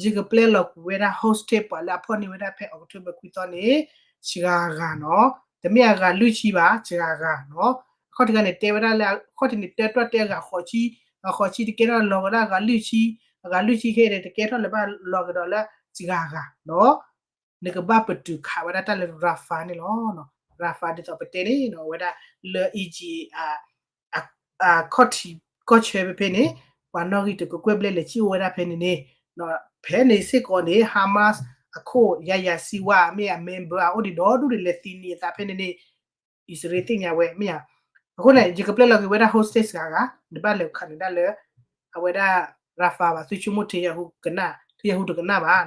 ယကပျဲလီၤကွံာ်ဝဲဒၣ် hostage ပှၤလၢအဖီၣ်န့ၢ်ဝဲဒၣ်ဖဲ October ခွံသီန့ၣ် စှၤဂၤနီၤ, တမ့ၢ်အဂၤလွံၢ်ဆံဘၣ် စှၤဂၤနီၤ, အခီၣ်ထံးခါန့ၣ် တဲဝဲဒၣ်လၢ အခီၣ်ထံးန့ၣ် တဲတြီၢ်တဲအဂၤဃိးဆံ, အဃိးဆံတကဲထီၣ်လီၤကဒီးအဂၤလွံၢ်ဆံ, အဂၤလွံၢ်ဆံခဲအံၤန့ၣ် တကဲထီၣ်လၢၤဘၣ်လီၤကဒီးလၢစှၤဂၤနီၤ နကဘၣ်ပတုာ်ခးဝဲဒၣ်တၢ်လၢ Rafah န့ၣ်လီၤ. Rafah ဒ်သိးပတဲန့ၣ်နီၤ အဝဲဒၣ်လၢ Egypt အခီၣ်ထံးကီၢ်ဆၢဖဲဖဲန့ၣ် ပှၤနီၣ်ဂံၢ်တကကွဲၢ်ဘျဲၣ်လဲၤစံၣ်အိၣ်ဝဲဒၣ်ဖဲန့ၣ်န့ၣ်, ဖဲန့ၣ်စ့ၢ်ကီးန့ၣ် Hamas အခိၣ် Yahya Sinwar မ့ၢ်အ member အအိၣ်ဒံးဒီဒူၣ်ဒံးလဲၤသံနံၤအသးဖဲန့ၣ်န့ၣ် အံၣ်စရ့လးသ့ၣ်ညါဝဲမ့ၢ်ဧါ, အဃိန့ၣ် ယကပျဲလီၤက့ၤဝဲဒၣ် hostage စှၤဂၤ, နဘၣ်လဲၤခးန့ၢ်ဒၣ်လၢ အဝဲဒၣ် Rafah ဘၣ် သုဆိကမိၣ် Netanyahu ကနၣ်, Netanyahu တကနၣ်ဘၣ်,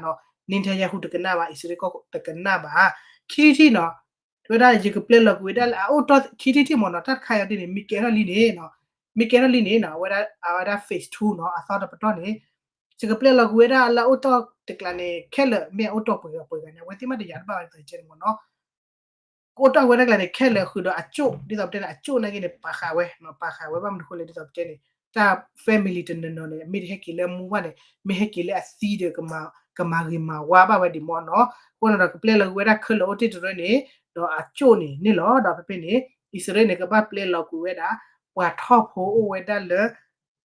Netanyahu တကနၣ်ဘၣ်, အံၣ်စရ့လးကီၢ်တကနၣ်ဘၣ်, ခံထံၣ်နီၤ, တဲဝဲဒၣ်ယကပျဲလီၤက့ၤဝဲဒၣ်လၢအအိၣ်တီၢ်ခံထံၣ်ထံၣ်မ့ၢ်နီၤ တၢ်တခါအံၤဒ်န့ၣ် မ့ၢ်ကဲထီၣ်လံန့ၣ်, မ့ၢ်ကဲထီၣ်လံန့ၣ်နီၤ အဝဲဒၣ် အဝဲဒၣ် phase two နီၤ အသီတပတီၢ်န့ၣ်, ယကပျဲလီၤက့ၤဝဲဒၣ်လၢအအိၣ်တီၢ်တကျးန့ၣ် ခဲလၢာ် မ့ၢ်အအိၣ်တီၢ်ပှဲၤဂၤပှဲၤဂၤန့ၣ် အဝဲသ့ၣ်မးတယာ်တဘၣ်ဝဲဒ်သိးယတဲန့ၣ်မ့ၢ်နီၤ ကအိၣ်တီၢ်ဝဲဒၣ်ကျါန့ၣ် ခဲလၢာ်ဃုာ်ဒီးအကၠိၣ် ဒ်သိးပတဲန့ၣ် အကၠိၣ်နာ်က့န့ၣ် ပာ်ဃာ်ဝဲ, ပာ်ဃာ်ဝဲဘၣ်မနုၤဃိလဲၣ် ဒ်သိးပတဲန့ၣ် တၢ် family တနီၤနီၤန့ၣ် မ့ၢ်တဟဲက့ၤလၢအမူဘၣ်န့ၣ် မ့ၢ်ဟဲက့ၤလၢအသံဒီး ကမၤဂ့ၤမၤဝါဘၣ်ဝဲဒံးမ့ၢ်နီၤ, အဃိန့ၣ်ဒီး ကပျဲလီၤက့ၤဝဲဒၣ်ခဲလၢာ်အိၣ်တ့ၢ်တရၢန့ၣ် ဒီးအကၠိၣ်န့ၣ်န့ၣ်လီၤ. ဒီးဖဲဖဲန့ၣ် အံၣ်စရ့လးန့ၣ် ကဘၣ်ပျဲလီၤကွံာ်ဝဲဒၣ် ပှၤထီၣ်ဖိအိၣ်ဝဲဒၣ်လၢ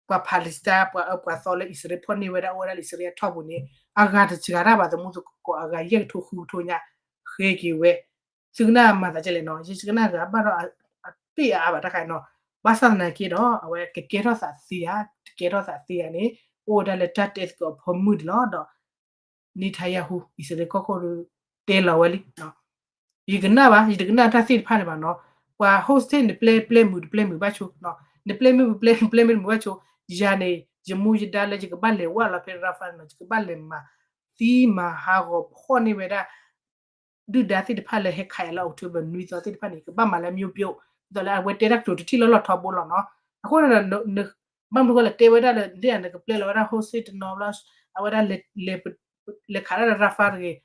ပှၤ Palestine ပှၤအၢပှၤသီလၢအံၣ်စရ့လးဖီၣ်န့ၢ်ဝဲဒၣ်အိၣ်ဝဲဒၣ်လၢအံၣ်စရ့လးအထီၣ်ပူၤန့ၣ် အဂၤတစှၤတၢ်ဘၣ် သမူသကိးအဂၤယဲၢ်ကထိဃုကထိညါ ဃ့က့ၤဝဲ သုကနၣ်မၤသးဒ်လဲၣ်နီၤ ယဲယကနၣ်ဂၤဘၣ်ဒီး အပ့ၢ်အါအါဘၣ်တခါနီၤ ဘၣ်ဆၣ်သနာ်က့ဒီး အဝဲကကဲထီၣ်သးသ့ဧါ တကဲထီၣ်သးသ့ဧါန့ၣ် အိၣ်ဝဲဒၣ်လၢတၢ်တဲသကိးအဖၢမုၢ်န့ၣ်လီၤ ဒီး Netanyahu အံၣ်စရ့လးကီၢ်ခိၣ်ဒီး တဲလီၤဝဲလံ ယကနၣ်ဘၣ် ယတကနၣ်တၢ်သ့ၣ်တဖၣ်န့ၣ်ဘၣ်နီၤ ပှၤ hostage နပျဲပျဲမုာ်တပျဲမုာ်ဘၣ်ဆိ နပျဲမုာ်ပျဲပျဲမုာ်တမုာ်ဘၣ်ဆိ ယၤန့ၣ် ယမူယဒါလၢယကဘၣ်လဲၤဝဲလီၤဖဲ Rafah နီၤ ယကဘၣ်လဲၤမၤသံမၤဟးဂီၤဖီၣ်န့ၢ်ဝဲဒၣ် ဒုၣ်ဒါသ့ၣ်တဖၣ်လၢဟဲခးအီၤလၢ October နွံသီသ့ၣ်တဖၣ်န့ၣ် ကဘၣ်မၤလၢအမျိုးပြုတ် ဒ်သိးလၢအဝဲတဲတၢ်ကတိၤတထံၣ်လီၤလီၤထီဘိလီၤနီၤ အဃိန့ၣ်ဒီး ဘၣ်မနုၤဃိလဲၣ် တဲဝဲဒၣ်လၢ ဒ်အံၤန့ၣ် ကပျဲလီၤဝဲဒၣ် hostage တနီၤဘျီ အဝဲဒၣ် လဲၤခးဒၣ်လၢ Rafah တဂ့ၤ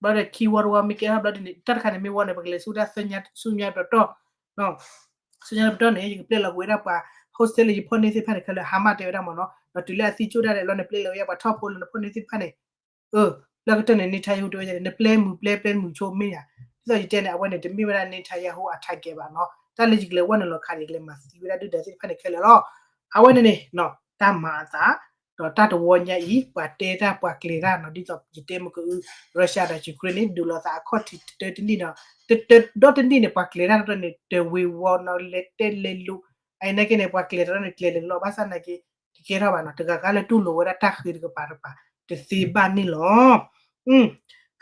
ဘျီဒီးခံဝီတဝီမ့ၢ်ကဲထီၣ်ဘျီဒ်န့ၣ် တၢ်တခါန့ၣ်မ့ၢ်ဝီန့ၣ် ပကလဲၤဆူဒၣ်ဆူညါတပတီၢ် ဆူညါတပတီၢ်န့ၣ် ယကပျဲလီၤက့ၤဝဲဒၣ်ပှၤ hostage လၢယဖီၣ်န့ၢ်သ့ၣ်တဖၣ်န့ၣ် ခဲလၢာ် Hamas တဲဝဲဒၣ်မ့ၢ်နီၤ ဒီးတုၤလၢအသံကၠိၣ်ဒၣ်လဲာ်လီၤန့ၣ် ပျဲလီၤဝဲဒၣ်ပှၤထီၣ်ဖိလၢနဖီၣ်န့ၢ်သ့ၣ်တဖၣ်န့ၣ် အၢ လၢကတၢၢ်န့ၣ် Netanyahu တဲဝဲဒၣ်န့ၣ် နပျဲမုာ်ပျဲပျဲမုာ်ဆိမ့ၢ်ဧါ ဒ်သိးယတဲန့ၣ် အဝဲန့ၣ် တမ့ၢ်ဝဲဒၣ် Netanyahu အ target ဘၣ်နီၤ တၢ်လၢယကလဲၤဝဲနုာ်လီၤခးန့ၣ် ယကလဲၤမၤသံဝဲဒၣ်ဒုၣ်ဒါသ့ၣ်တဖၣ်န့ၣ်ခဲလၢာ်လီၤ အဝဲန့ၣ်န့ၣ် တၢ်မၤအသး ဒီးတၢ်တဝီညါအံၤ ပှၤတဲတၢ်ပှၤကျဲၤတၢ်နီၤ ဒ်သိးယတဲမ့ၢ်ကအု Russia ဒီး Ukraine န့ၣ် ဒုးလိာ်သးအခီၣ်ထံးတတၢတနံၣ်နီၤ တတၢဒီတနံၣ်န့ၣ် ပှၤကျဲၤတၢ်တတၢန့ၣ် တဝ့ၤဝီၤနီၤ လဲၤတဲလဲၤလိၤ အအံၤနာ်က့န့ၣ် ပှၤကျဲၤတတၢန့ၣ် ကျဲၤလဲၤလိၤလီၤ ဘၣ်ဆၣ်နာ်က့ တကဲထီၣ်ဘၣ်နီၤ တဂၤဂၤလၢတူၢ်လိာ်ဝဲဒၣ်တၢ်ဃ့တကပၤတကပၤ တသ့ဘၣ်န့ၣ်လီၤ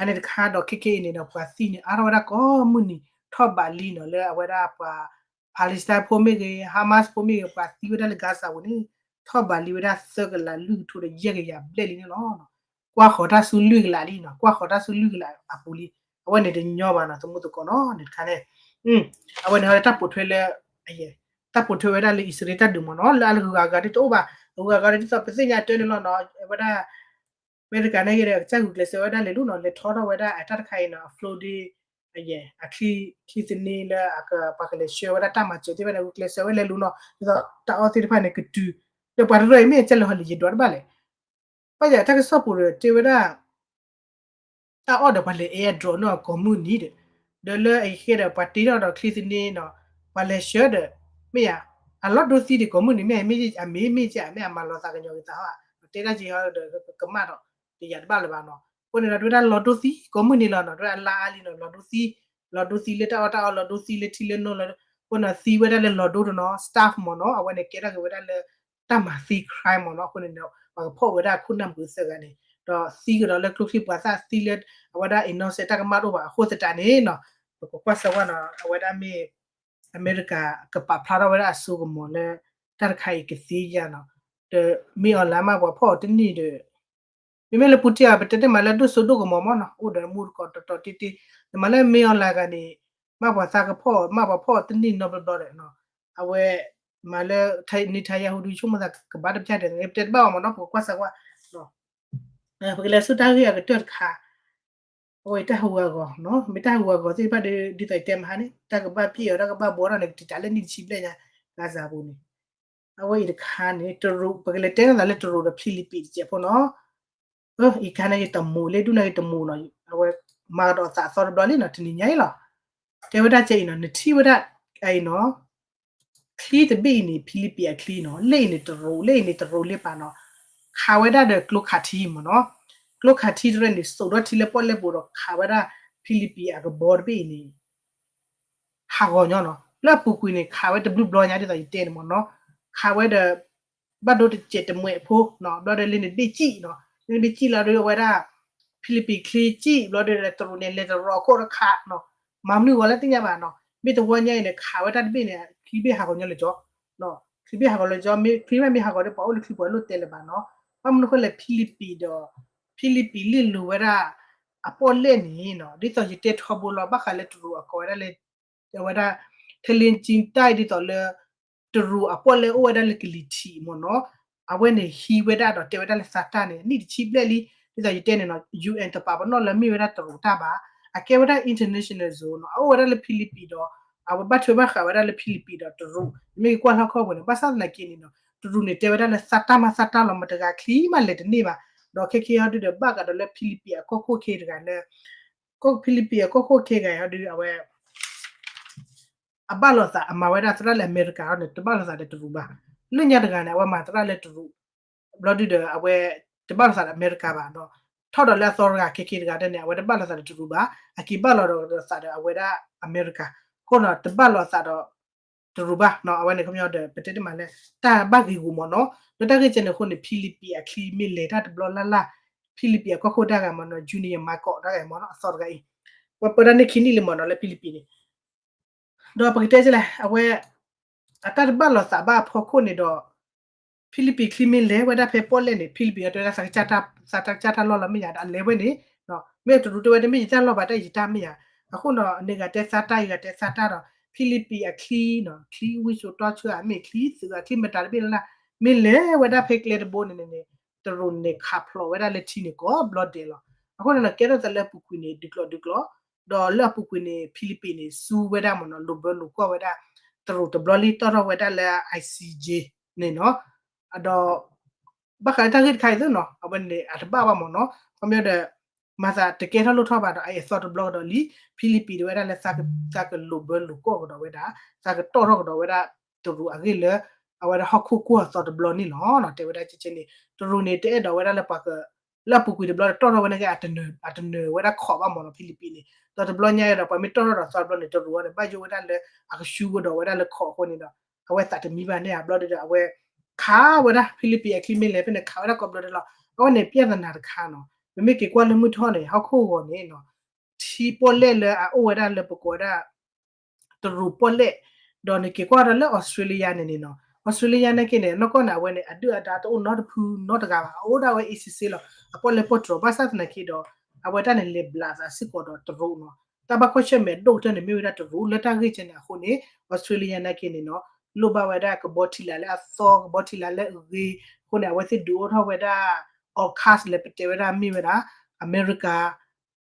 အန့ၣ်တခါဒီးခဲခဲအံၤန့ၣ်ဒီး ပှၤသံန့ၣ် အါထီၣ်ဝဲဒၣ်ကိးမုၢ်နံၤ ထီၣ်ဘးလံနီၤ လၢအဝဲဒၣ်ပှၤ Palestine ဖိမ့ၢ်ဂ့ၤ Hamas ဖိမ့ၢ်ဂ့ၤ ပှၤသံဝဲဒၣ်လၢ Gaza ပူၤန့ၣ် ထီၣ်ဘးလံဝဲဒၣ်သၢကလးလွံၢ်ကထိဒီးယဲၢ်ကယၤဘျဲၣ်လံန့ၣ်လီၤ ကွၢ်ဃီၤတၢ်ဆူလွံၢ်ကလးလံနီၤ ကွၢ်ဃီၤတၢ်ဆူလွံၢ်ကလးအပူၤလံ အဝဲန့ၣ်တညီဘၣ်နီၤ သမူသကိးနီၤ န့ၣ်တခါန့ၣ် အဝဲန့ၣ်ဟီတၢ်ပိာ်ထွဲလၢ တၢ်ပိာ်ထွဲဝဲဒၣ်လၢအံၣ်စရ့လးတၢ်ဒုးမ့ၢ်နီၤ လၢအဂုၤအဂၤဒ်တအိၣ်ဘၣ် အဂုၤအဂၤဒ်သိးပသ့ၣ်ညါတၢ်န့ၣ်လီၤနီၤ ဝဲဒၣ် အမဲရကၤန့ၣ်ဂ့ၤဒီး ကစၢ်ဂုာ်ကျဲးစၢးဝဲဒၣ်လဲၤလူၤနီၤ လဲၤထီထီၣ်ဝဲဒၣ်အတၢ်တခါအံၤနီၤ အ floating အံၤ အချံ ချံသနံလၢ ပှၤကလဲၤဆှၢဝဲဒၣ်တၢ်မၤစၢၤသ့ၣ်တဖၣ်န့ၣ် ဂုာ်ကျဲးစၢးဝဲလဲၤလူၤနီၤ ဒ်သိးတၢ်အီၣ်သ့ၣ်တဖၣ်န့ၣ်ကတုၤ ဒီးပှၤတရၢအံၤမ့ၢ်အကဲလဲၤဟီလဲၤယဒွးတဘၣ်လဲၣ် ဘၣ်ယၤတၢ်ကစီၣ်ပူၤဒီးတဲဝဲဒၣ် တၢ်အီၣ်ဒီးပှၤလဲၤ airdrop န့ၢ်အီၤကိးမုၢ်နံၤဒီး ဒီးလၢအဟဲဒီးပှၤတ့ထီၣ်ဒီးချံသနံနီၤ ပှၤလဲၤဆှၢဒီး မ့ၢ်ယၤ အလီၢ်ဒိသံဒံးကိးမုၢ်နံၤ မ့ၢ်မ့ၢ်အမ့ၢ်ကဲ မ့ၢ်အမၤလီၤသးကညီၤက့ၤသးဟီ တဲတၢ်က့ၤဟီဒီးကမၣ်ဒီး တယာ်တဘၣ်လၢၤဘၣ်နီၤ အဃိန့ၣ်ဒီး တဲဝဲဒၣ်လီၤဒိသံကိးမုၢ်နံၤလီၤနီၤ တဲဝဲဒၣ်အလါအါလံနီၤ လီၤဒိသံ လီၤဒိသံလၢတၢ်အီၣ်တၢ်အီ လီၤဒိသံလၢထံလၢနိလီၤ အဃိန့ၣ်သံဝဲဒၣ်လၢလီၤဒိတနီၤ staff မ့ၢ်နီၤ အဝဲန့ၣ်ကဲထီၣ်က့ၤဝဲဒၣ်လၢ တၢ်မၤသံ crime မ့ၢ်နီၤ အဃိန့ၣ်ဒီး ပှၤကဖီၣ်ဝဲဒၣ်ခိၣ်နၢ်မုၣ်သၢဂၤန့ၣ် ဒီးသံကဒီးလၢကျိချံပှၤသၣ်သံလၢ အဝဲဒၣ် innocent တၢ်ကမၣ်တအိၣ်ဘၣ်အဃိသတးန့ၣ်နီၤ ပကကွၢ်စၢၤဝဲနီၤ အဝဲဒၣ်မ့ၢ် အမဲရကၤကပာ်ဖျါထီၣ်ဝဲဒၣ်အစိကမီၤလၢ တၢ်တခါအံၤကသ့ဧါနီၤ ဒီးမ့ၢ်အီၤလၢမ့ၢ်ပှၤဖီၣ်အီၤတနံၣ်ဒီး မ့မ့ၢ်လၢပူၤတံၢ်အီၤ ပတဲတမၤလၢဒိၣ်စိဒိၣ်ကမီၤမ့ၢ်နီၤ အိၣ်ဒီးမူတကိးတီတီတ့တ့ နမၤလၢမ့ၢ်အီၤလၢဂၤန့ၣ် မ့ၢ်ပှၤသးကဖီၣ် မ့ၢ်ပှၤဖီၣ်အီၤတနံၣ်နီတဘျီဘျီဒီး အဝဲ မၤလၢ Netanyahu ဒုးဆိကမိၣ်သးကဘၣ်တပျၢ်ဒီး ပတဲတဘၣ်အီၤမ့ၢ်နီၤ ပကကွၢ်စၢၤကွၢ် ပကလဲၤဆူတၢ်ဂ့ၢ်အကတၢၢ်တခါ အဝဲတၢ်ဟးဂူာ်ဟးဂီၤနီၤ မ့ၢ်တၢ်ဟးဂူာ်ဟးဂီၤသ့ၣ်တဖၣ်ဒီး ဒ်သိးယတဲမဟါန့ၣ် တၢ်ကဘၣ်ပျံၤအီၤ တၢ်ကဘၣ်ဘှီထီၣ်န့ၣ် ကတံာ်တာ်လၢနံၣ်တဆံဘျဲၣ်ညါ Gaza ပူၤန့ၣ် အဝဲအံၤတခါန့ၣ် တရူး ပကလဲၤတဲလိာ်သးလၢတရူးဒီးဖံလံးပံးတစဲးဖိနီၤ အၢ အံၤခါန့ၣ်က့ၤတမူးလၢဒူၣ်န့ၣ်က့ၤတမူးနီၤ အဝဲမၤကဒီးသးအသီတဘျီလံနီၤ တနံၤညါအံၤလီၤ တဲဝဲဒၣ်ကဲအံၤနီၤ နထံၣ်ဝဲဒၣ်အံၤနီၤ ချံတဘ့ၣ်အံၤန့ၣ် ဖံလံးပံးအချံနီၤ လၢအံၤန့ၣ်တရူး လၢအံၤန့ၣ်တရူးလၢပာ်နီၤ ခးဝဲဒၣ်ဒီးကျိခးထံမ့ၢ်နီၤ ကျိခးထံတရၢန့ၣ် စိာ်ဒီးထံလၢပီၣ်လဲၣ်ပူၤဒီးခးဝဲဒၣ် ဖံလံးပံးအကဘီတဘ့ၣ်အံၤန့ၣ် ဟးဂီၤညီနီၤ လၢအပူၤကွံာ်န့ၣ် ခးဝဲတဘျုးဘျီညါဒ်သိးယတဲန့ၣ်မ့ၢ်နီၤ ခးဝဲဒီး ဘၣ်ဒိတစဲးတမှဲးဖိနီၤ ဘျီဒီးလၢန့ၣ်တဘ့ၣ်ကံၣ်နီၤ လၢန့ၣ်တဘ့ၣ်ကံၣ်လီၤဒီးအဝဲဒၣ် ဖံလံးပံးချံကံၣ် ဘျီဒီးတရူးန့ၣ် လဲၤတရီအခိၣ်တခးနီၤ မၤမနုၤဂီၤလၢသ့ၣ်ညါဘၣ်နီၤ မ့ၢ်တဝီညါအံၤန့ၣ် ခးဝဲတၢ်တဘ့ၣ်န့ၣ် ချံဘ့ၣ်ဟးဂီၤညီလၢကၠီ ချံဘ့ၣ်ဟးဂီၤလၢကၠီ မ့ၢ်ချံဘ့ၣ်မ့ၢ်ဟးဂီၤဒီး ပှၤအိၣ်လၢချံပှၤလိၣ်တဲလၢၤဘၣ်နီၤ ဘၣ်မနုၤဃိလဲၣ် ဖံလံးပံးဒီး ဖံလံးပံးလ့ၣ်လိၤဝဲဒၣ် အပီၣ်လဲၣ်န့ၣ်နီၤ ဒ်သိးယတဲထီဘိလီၤ ဘၣ်ဃးလၢတရူးအကိးဝဲဒၣ်လၢ အဝဲဒၣ် ထဲလ့ကၠံတၢ် ဒ်သိးလၢ တရူးအပီၣ်လဲၣ်အိၣ်ဝဲဒၣ်လၢကလံၤထံးမ့ၢ်နီၤ အဝဲန့ၣ်ဟံးဝဲဒၣ်ဒီးတဲဝဲဒၣ်လၢသးတၢ်န့ၣ် နံၣ်တဆံဘျဲၣ်လံ ဒ်သိးယတဲန့ၣ်နီၤ UN တပာ်ပနီၣ်လၢမ့ၢ်ဝဲဒၣ်တရူးတၢ်ဘၣ် အကဲဝဲဒၣ် international zone နီၤ အအိၣ်ဝဲဒၣ်လၢဖံလံးပံးဒီး အဝဲဘၣ်ထွဲဘၣ်ဃးဝဲဒၣ်လၢဖံလံးပံးဒီးတရူး မ့ၢ်ကွၢ်လၢဟီၣ်ခိၣ်ပူၤန့ၣ် ဘၣ်ဆၣ်သနာ်က့န့ၣ်နီၤ တရူးန့ၣ်တဲဝဲဒၣ်လၢသးတၢ်မၤသးတၢ်လီၤ မတၤတဂၤချံမးလဲၤတန့ၢ်ဘၣ် ဒီးခဲခဲဟီဒုဒီးဘၣ်ဃးဒီးလၢဖံလံးပံးအကီၢ်ခိၣ်ခဲတဂၤလၢ ကီၢ်ဖံလံးပံးအကီၢ်ခိၣ်ခဲဂၤဟီဒုအဝဲ အဘၣ်လိာ်သးအမၤဝဲဒၣ်သရၣ်လၢအမဲရကၤဟီန့ၣ် တဘၣ်လိာ်သးဒီးတရူးဘၣ် လၢညါတဂၤန့ၣ် အဝဲမၤသရၣ်လၢတရူး ဘျီဒုဒီးအဝဲ တဘၣ်လိာ်သးဒီးအမဲရကၤဘၣ်ဒီး ထီၣ်ဒီးလၢအသီတဂၤ ခဲက့တဂၤဒဲးန့ၣ် အဝဲတဘၣ်လိာ်သးဒီးတရူးဘၣ်, အက့ၤဘၣ်လိာ်ဒီးသးဒီးအဝဲဒၣ်အမဲရကၤ, အဃိဒီးတဘၣ်လိာ်သးဒီးတရူးဘၣ်နီၤ, အဝဲန့ၣ်ခီပညီဒီး ပတဲတမးလၢ တၢ်ဘၣ်ဂ့ၤဂူာ်မ့ၢ်နီၤ, လၢတၢ်ဂ့ၢ်ကဲန့ၣ်အဃိန့ၣ် ဖံလံးပံးအချံမ့ၢ်လဲၤတၢ်တဘျီလၢ်လၢ်, ဖံလံးပံးအကီၢ်ခိၣ်တၢ်ဂၤမ့ၢ်နီၤ Junior Marcos တၢ်ဂၤမ့ၢ်နီၤ အသီတဂၤအံၤ, ပှၤပၢတၢ်န့ၢ်ခံနံၣ်လံမ့ၢ်နီၤ လၢဖံလံးပံးန့ၣ် ဒီးပကတဲလဲၣ် အဝဲ အတၢ်တဘၣ်လိာ်သးဘၣ်အဖီခိၣ်န့ၣ်ဒီး ဖံလံးပံးချံမ့ၢ်လဲၤဝဲဒၣ်ဖဲပီၣ်လဲၣ်န့ၣ် ဖံလံးပံးအတဲဝဲဒၣ် သးကစၢ်တၢ်လီၢ်လီၤမ့ၢ်ယၤ အလဲၤဝဲန့ၣ်, မ့ၢ်တရူးတဲဝဲတမ့ၢ်ယတၢ်လီၢ်ဘၣ် တၢ်ယတၢ်မ့ၢ်ယၤ, အဃိဒီးန့ၣ်ဂၤတဲသးတၢ် ယဂၤတဲသးတၢ်ဒီး ဖံလံးပံးအချံနီၤ ချံဝံစိာ်တီဆၢအမ့ၢ် ချံသုးအချံမတၤတဘ့ၣ်လၢ်လၢ် မ့ၢ်လဲၤဝဲဒၣ်ဖဲကျဲတဘိန့ၣ်န့ၣ် တရူးန့ၣ်ခးဖျိးဝဲဒၣ်လၢထံန့ၣ်ကိးဘျီဒဲးလီၤ. အဃိန့ၣ်ဒီးကဲထီၣ်သးလၢအပူၤကွံာ်န့ၣ် ဒုးကျိးဒုးကျိး, ဒီးလၢအပူၤကွံာ်န့ၣ် ဖံလံးပံးန့ၣ် စူဝဲဒၣ်မ့ၢ်နီၤ လိာ်ဘၢလိာ်ကွီၢ်ဝဲဒၣ် တရူးတဘျီလံ တီၣ်ထီၣ်ဝဲဒၣ်လၢ I C J န့ၣ်နီၤ, ဒီး ဘၣ်ဃးလၢတၢ်ဂ့ၢ်တခါအံၤသ့နီၤ အဝဲန့ၣ် အတဘၣ်ဘၣ်မ့ၢ်နီၤ ခီပညီဒီး မၤသးတကဲထီၣ်လိၣ်ထီၣ်ဘၣ်ဒီး အအံၤအသီတဘျီကဒီးလံ ဖံလံးပံးတဲဝဲဒၣ်လၢ သးကလိာ်ဘၢလိာ်ကွီၢ်ကဒီးဝဲဒၣ် သးကတီၣ်ထီၣ်ကဒီးဝဲဒၣ် တရူးအဂ့ၢ်လၢ အဝဲဒၣ်ဟီၣ်ခိၣ်ကိၢ်အသီတဘျီန့ၣ်လီၤ. တဲဝဲဒၣ်ကဲကဲန့ၣ် တရူးန့ၣ် တအဲၣ်ဒိးဝဲဒၣ်လၢပှၤက လၢအပူၤကွံာ်တဘျီတီၣ်ထီၣ်ဝဲန့ၣ်က့ အတနၢၤဝဲဒၣ်ခိးဘၣ်မ့ၢ်နီၤ ဖံလံးပံးန့ၣ် ဒီးတဘျီညါအံၤဒီး ပှၤမ့ၢ်တီၣ်ထီၣ်ဒီးသီတဘျီန့ၣ် တရူးအီၤန့ၣ် ဘၣ်ယိၣ်ဝဲဒၣ်လၢ အကဆူကဒီးဝဲဒၣ်လၢခိးအဃိန့ၣ်ဒီး အဝဲသးတမံဘၣ်န့ၣ် အဘျီဒီး အဝဲ ခးဝဲဒၣ် ဖံလံးပံးအချံမ့ၢ်လဲၤဖဲန့ၣ် ခးဝဲဒၣ်ကိးဘျီဒဲးလီၤ. အဝဲန့ၣ် ပြဿနာ တခါနီၤ ပမ့ၢ်က့ၤကွၢ်လၢမုၢ်ထီၣ်န့ၣ် ဟီၣ်ခိၣ်ဂီၤန့ၣ်နီၤ ထံပီၣ်လဲၣ်လၢအအိၣ်ဝဲဒၣ်လၢပကိးဝဲဒၣ် တရူးပီၣ်လဲၣ်, ဒီးနက့ၤကွၢ်ဒီးလၢ Australia န့ၣ်န့ၣ်နီၤ Australia နာ်က့န့ၣ် နီၢ်ကီၢ်န့ၣ် အဝဲန့ၣ် အဒုၣ်အဒါတအိၣ်နီတဖုနီတဂၤဘၣ် အအိၣ်ဒၣ်ဝဲ အ့စ့စ့လီၤ အပီၣ်လဲၣ်ပီၣ်တြီၤ ဘၣ်ဆၣ်သနာ်က့ဒီး အဝဲတၢ်န့ၣ်လဲၤဘျးသးစ့ၢ်ကီးဒီးတရူးနီၤ တၢ်ဘၣ်ကွၢ်ဆၢၣ်မဲာ်ဒိၣ်ကတၢၢ်န့ၣ် မ့ၢ်ဝဲဒၣ်တရူးလၢတၢ်ဂ့ၢ်ကဲန့ၣ်အဃိန့ၣ် Australia နာ်က့န့ၣ်နီၤ လိၣ်ဘၣ်ဝဲဒၣ်ကဘီထံလာ်လၢအသီ ကဘီထံလာ်လၢအဂ့ၤ အဃိန့ၣ် အဝဲသ့ၣ်ဒုးအိၣ်ထီၣ်ဝဲဒၣ် AUKUS လၢပတဲဝဲဒၣ်မ့ၢ်ဝဲဒၣ် အမဲရကၤ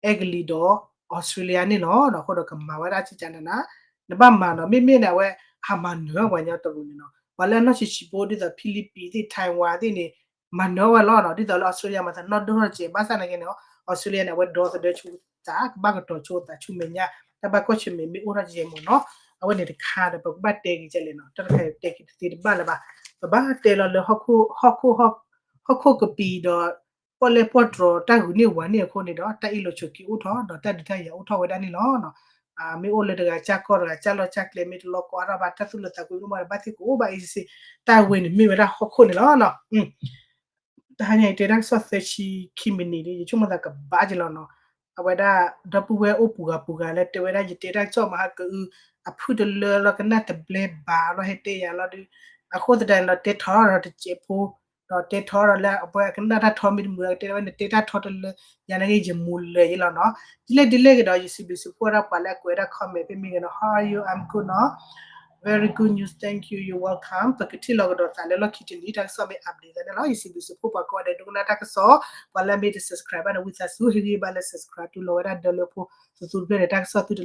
အဲကလံးဒီး Australia န့ၣ်လီၤ. အဃိဒီးကမၤဝဲဒၣ်စ့ၢ်ကီးန့ၣ် နဘၣ်မၤနီၤ မ့မ့ၢ်န့ၣ် အဝဲဟးမၤနၢၤပှၤညီတရူးန့ၣ်နီၤ ပှၤလၢအနီၢ်ဆံးဆံးဖိ ဒ်သိး ဖံလံးပံးသ့ၣ် Taiwan သ့ၣ်န့ၣ် မၤနၢၤဝဲလီၤနီၤ ဒ်သိးလၢ Australia မၤသးနီၢ်ဒိၣ်ထီၣ်တက့ၢ် ဘၣ်ဆၣ်သနာ်က့န့ၣ် Australia န့ၣ် အဝဲဒီသဒၢဆိသး ကဘၣ်ကတီၤဆိသးဆူမဲာ်ညါ တၢ်ဘၣ်ကွၢ်ဆၢၣ်မဲာ်မ့ၢ်အိၣ်ထီၣ်ကဲမ့ၢ်နီၤ အဝဲန့ၣ်တခါဒီး ပကဘၣ်တဲက့ၤကဲလဲၣ်နီၤ တၢ်တခါတဲက့ၤတသ့တဘၣ်လၢၤဘၣ် ပဘၣ်တဲလီၤလၢ ဟီၣ်ခိၣ်ကပံာ်ဒီး ပီၣ်လဲၣ်ပီၣ်တြီၤတၢ်ဂုာ်န့ၢ်ဝၤန့ၢ်အဃိန့ၣ်ဒီး တၢ်အ့ၣ်လိာ်ဆိးက့အိၣ်ထီၣ် ဒီးတၢ်ဒုးတၢ်ယၤအိၣ်ထီၣ်ဝဲဒၣ်န့ၣ်လီၤ. မ့ၢ်အိၣ်လၢတဂၤကၢ်ကီၢ်တဂၤကၢ်လီၢ်ကၢ်ကျဲ မ့ၢ်တလီၤကီအါထီၣ်ဘၣ် တၢ်သူၣ်လၢသးကွံမ့ၢ်မ့ၢ်ဒီး ဘၣ်သ့ၣ်ကအိၣ်ဘၣ်အ့စ့စ့ တၢ်ဝဲန့ၣ်မ့ၢ်ဝဲဒၣ်ဟီၣ်ခိၣ်န့ၣ်လီၤ. တဟါညါအံၤတဲတၢ်ကစီၣ်သၢဆံခံမံးနံးန့ၣ် ယဆိကမိၣ်သးကဘၣ်က့ၤလီၤနီၤ အဝဲဒၣ်ဒီပုၢ်ဝဲၢ်အိၣ်ပူၤဂၤပူၤဂၤလၢတဲဝဲဒၣ် ယတဲတၢ်ကစီၣ်မဟါကအု အဖုၣ်တလၢလီၤ ကနၣ်တဘျဲဘၣ်လီၤ ဟဲတဲယၤလီၤဒီး အဃိသတးန့ၣ်ဒီး တဲထီၣ်ဒီးတစဲးဖိ ဒီးတဲထီၣ်ဒီးလၢအဝဲကနၣ်တၢ်ထီမ့ၢ်တမုာ် ကတဲဝဲန့ၣ်တဲတၢ်ထီတလၢ ယၤနာ်က့ ယမူလၢာ်ယဲလီၤနီၤ ဒ်လဲၣ်ဒ်လဲၣ်ကဒီး ယစံးဘျုးစံးဖှိၣ်ဝဲဒၣ်ပှၤလၢအကွဲးဒၣ် comment ဖဲမ့ၢ်ဂ့ၤနီၤ How are you? I'm good နီၤ Very good news, thank you, you're welcome ပကထံၣ်လိာ်ကဒီးသးလၢလီၢ်ခံတနံၤ တၢ်ကစီၣ်မ့ၢ် update သးန့ၣ်လီၤ ယစံးဘျုးစံးဖှိၣ်ပှၤကိးဂၤဒဲး ဒိကနၣ်တၢ်ကစီၣ် ပှၤလၢအမ့ၢ်တ subscribe ဘၣ်န့ၣ် ဝံသးစူၤ ဟ့ၣ်ဂံၢ်ဘါလၢ subscribe တူၢ်လိာ်ဝဲဒၣ်ဒီးလၢဖိ သူသူတဖျၢၣ်န့ၣ် တၢ်ကစီၣ်သုတ